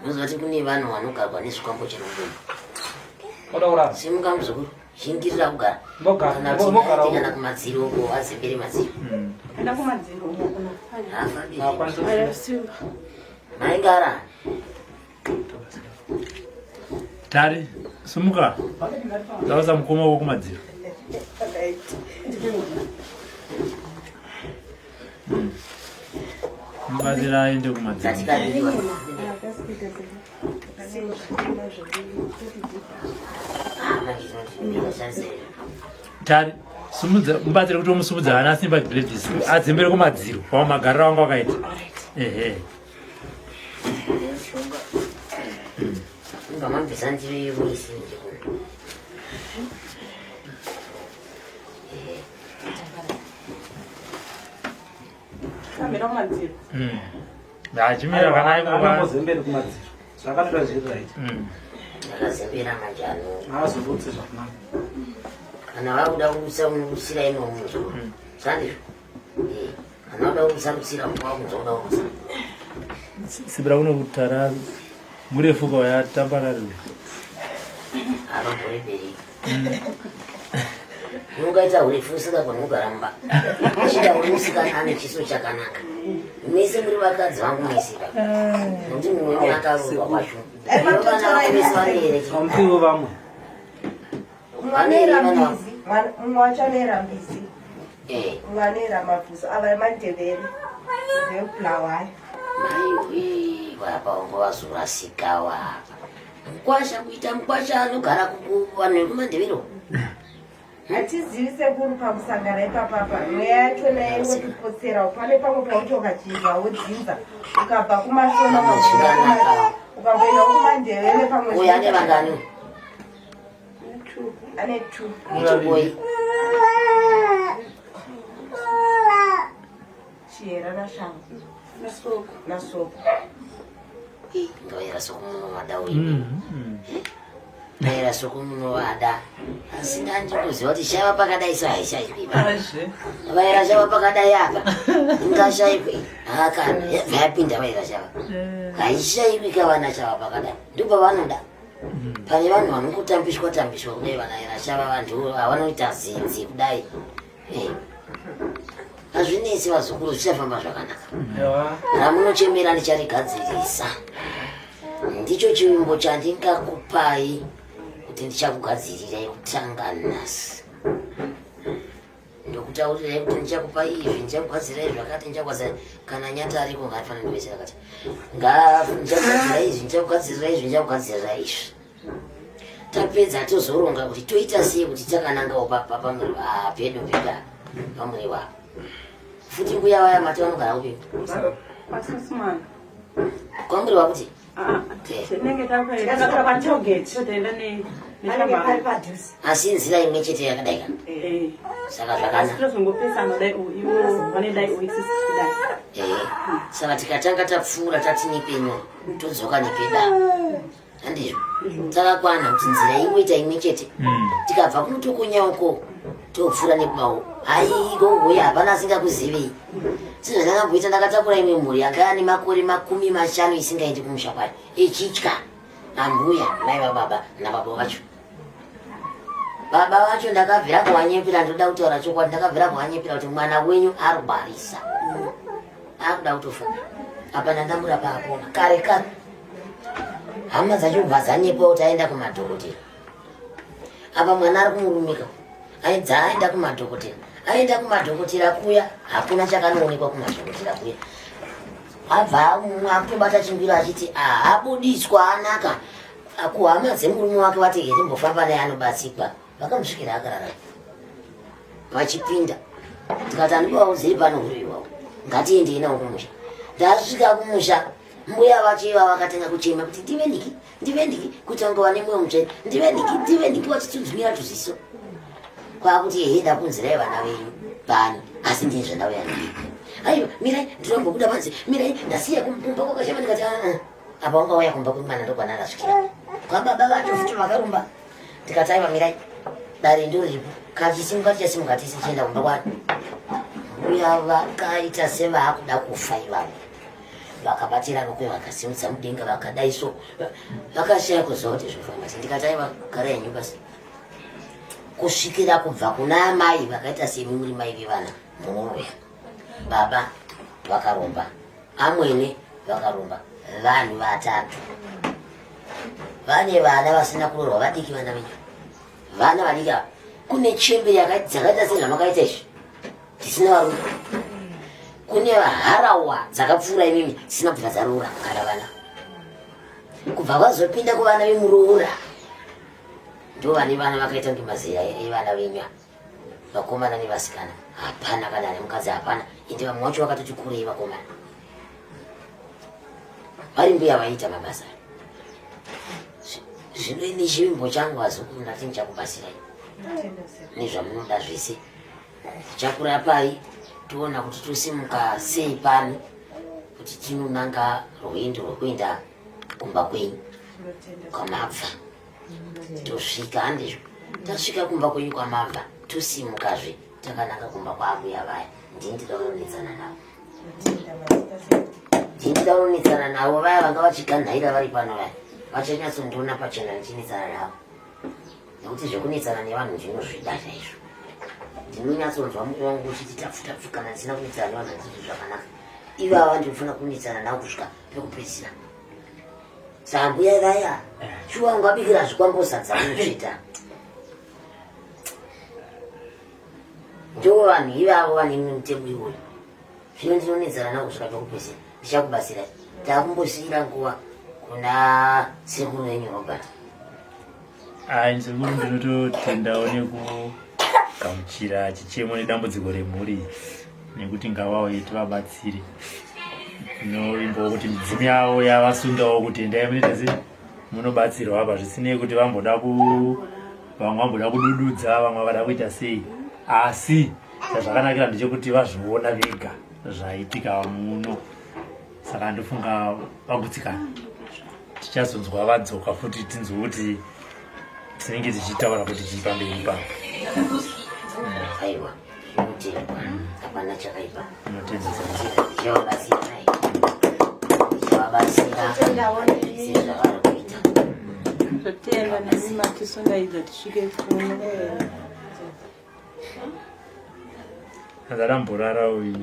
Unoziva kuti kune vanhu vanogarwa nezvikwambo chero mudumbu. Oda kurara. Simuka muzukuru, shingirira kugara. Mogara, Kana kuti mogara. ngaite kana kumadziro uko wazembere madziro. Enda kumadziro uko. Haafambi. Haakwanisi Simba. Maingara. Tari, sumuka. Tausa mukoma wako kumadziro. Mubatsira aende kumadziro. Dzatikadiwa. Ah, manje tinoti shandisa izvo. Tari, sumudza mubatsire kuti umusumudza ana Simba Gladys adzembere kumadziro pamwe magariro angu akaita. Ehe. Inga mabvisa ndiro yemuisi nje kuno. Kamira kumadziro. Achimira kana aiko Anongozemberi kumadziro. Zvakatora zviri right. Akazembera manje ano. Haazorutsi zvakanaka. Kana vakuda kurutsa unorutsira imomo muzukuru. Sandizvo? Eh, Kana vakuda kurutsa rutsira wakunzwa kuda kurutsa. Sibira kunokutara murefu kauya tambararwe. Anomborebereki. Ungaita hurefu usingagoni kugara mumba. Chida uri musikana ane chiso chakanaka. Mese muri vakadzi vangu mese. Nokuti mumwe wenyu akaroorwa kwacho. Vana vako vese vanoereki. Vamupiwo vamwe. Mumwe anoera mbizi, mumwe wacho anoera mbizi, Eh. mumwe anoera mabvuso ava mandevere vebulawayo. Maiwe, wapa wanga wazorasika wapa. Mukwasha kuita mukwasha anogara kuvanhu vekumandevero. Hatizivi sekuru pakusangana ipapapa mweya yachona yaingotipotserawo pane pamwe pauti ukachinja wodzinza ukabva kumashona Zvakanaka. ukamboendawo kumandevere pamwe Uyu ane vangani? ane two Muchiboi. chihera nashangu nasoko Ndoyera sokumunovada uyu. Ndoyera sokumunovada. Asi ndandikuziva kuti shava pakadai so haishaikwi. Vaera shava pakadai apa. Ingashaikwi. Hakana. Yabva yapinda vaera shava. Haishaikwi kavana shava pakadai. Ndopavanoda. Pane vanhu vanongotambiswa tambiswa kudai vanaera shava vantu havanoita zinzi kudai. Eh. Hazvinetsi vazukuru zvichafamba zvakanaka. Ewa. Ramunochemera ndicharigadzirisa. Ndicho chivimbo chandingakupai kuti ndichakugadzirirai kutanga nhasi. Ndokutaurirai kuti ndichakupai izvi, ndichakugadzirirai zvakati, ndichakugadzirirai kana nyata ariko ngaafanira ndibetsera akati. Ndichakugadzirirai izvi, ndichakugadzirirai izvi, ndichakugadzirirai izvi. Tapedza tozoronga kuti toita sei kuti takanangawo pedu pedu pamuriwo apa. Futi mbuya vaya mati vanogara kupi? Kwasusimana. Kwamuriwa kuti? Ah, Eh. tinenge Tikasvika patollgate. totoenda ne Panenge pari padhuze. Asi nzira imwe chete yakadai kana. Eh. Saka Asi zvakanaka. tozongopesana dai iwo vane dai uisisi kudai. Eh. Saka tikatanga tapfuura tati nepenyu todzoka nepeda. Handizvo. Takakwana kuti nzira ingoita imwe chete. Tikabva kunotokonya uko topfuura nepawo. Haiko uye hapana asingakuzivei. Sezvandakamboita ndakatakura imwe mhuri yanga yane makore 50 isingaendi kumusha kwayo. Ichitya ambuya mai vababa nababa vacho. Baba vacho ndakabvira kuvanyepera, ndoda kutaura chokwadi, ndakabvira kuvanyepera kuti mwana wenyu arwarisa. Akuda kutofa. Apa ndandamurapa apona. Kare kare. Hama dzacho kubva dzanyepa kuti aenda kumadhokotera. Apa mwana ari kumurumika. Aidza aenda kumadhokotera. Aenda kumadhokotera kuya, hakuna chakanoonekwa kumadhokotera kuya. Abva mumwe akutobata chingwiro achiti abudiswa anaka. Kuhama dzemurume wake vati here mbofamba naye anobatsikwa. Vakamusvikira akarara. Vachipinda tikati handivauzei pano huri iwawo, ngatiendei nawo kumusha. Ndasvika kumusha, mbuya vacho iva vakatanga kuchema kuti ndive ndiki, ndive ndiki, kuita kunge vane mwoyo mutsvene, ndive ndiki, ndive ndiki, vachitsudzumira tuziso kwakuti ehe, ndakunzirai vana venyu pano, asi ndini zvandauya nazvo. Aiwa, mirai, ndinombobuda panze, mirai, ndasiya kumba kwakashama. Ndikati aa, apa wanga wauya kumba kwemwana ndokwana akasvikira kwababa vacho futi vakarumba. Tikati aiwa, mirai, dare ndoripo, kachisimuka tichasimuka tese tichienda kumba kwani. Mbuya vakaita sevaakuda kufa ivavo, vakabatira rokwe vakasimudza mudenga vakadai so, vakashaya kuziva kuti zvofamba sei. Ndikati aiwa, garai henyu basi kusvikira kubva kuna amai vakaita semi muri mai vevana munoroya, baba vakaromba, amwene vakaromba, vanhu vatatu vane vana vasina kuroorwa vadiki, vana venyu vana vadiki ava. Kune chembere dzakaita sezvamakaita izvi dzisina varume, kune harawa dzakapfuura imimi dzisina kubvira dzaroora kana vana. Kubva vazopinda kuvana vemuroora, ndo vane vana vakaita kunge mazera evana venyu ava, vakomana nevasikana, hapana kana ane mukadzi, hapana. Ende vamwe vacho vakatoti kurei vakomana vari mbuya vaiita mabasa. Zvino ini chivimbo changu, vazukuru, ndati ndichakubatsirai nezvamunoda zvese, ndichakurapai, toona kuti tosimuka sei pano kuti tinonanga rwendo rwekuenda kumba kwenyu kwamabva. Tosvika, handizvo, tasvika kumba kwenyu kwamabva, tosimukazve takananga kumba kwaambuya vaya. Ndini ndida kunonetsana navo, ndini ndida kunonetsana navo vaya vanga vachiganhaira vari pano vaya, vachanyatsondiona pachena ndichinetsana navo, nekuti zvekunetsana nevanhu ndinozvida chaizvo. Ndinonyatsonzwa mwoyo wangu uchiti tapfu tapfu kana ndisina kunetsana nevanhu, handizvo zvakanaka. Ivava ndinofanira kunetsana navo kusvika pekupedzisira. Sambuya vaya, shuwa ungabikira zvikwambo sadza unotsveta. Ndo vanhu ivavo vane mutemo iwoyo. Zvino ndinonetsana navo kusvika pekupedzisira. Ndichakubatsirai. Takumbosiyira nguva kuna sekuru venyu Robert. Ai, sekuru, ndinototendawo nekugamuchira chichemo nedambudziko remhuri, nekuti ngavauye tivabatsire. Tinovimbawo kuti midzimu yavo yavasundawo kuti endai munoita sei, munobatsirwa apa, zvisinei kuti vamboda ku vamwe vamboda kudududza, vamwe vakada kuita sei, asi chazvakanakira ndechekuti vazviona vega zvaitika muno, saka ndofunga vagutsikana. Tichazonzwa vadzoka futi, tinzwe kuti tinenge tichitaura kuti chii pamberi ipapo. Aiwa, zvinotendwa, hapana chakaipa. Tinotenda. Ndichavabatsira, ndichavabatsira sezvavari kuita. Totenda nemi matisungaidza tisvike kuno. Anzaramborara uyu.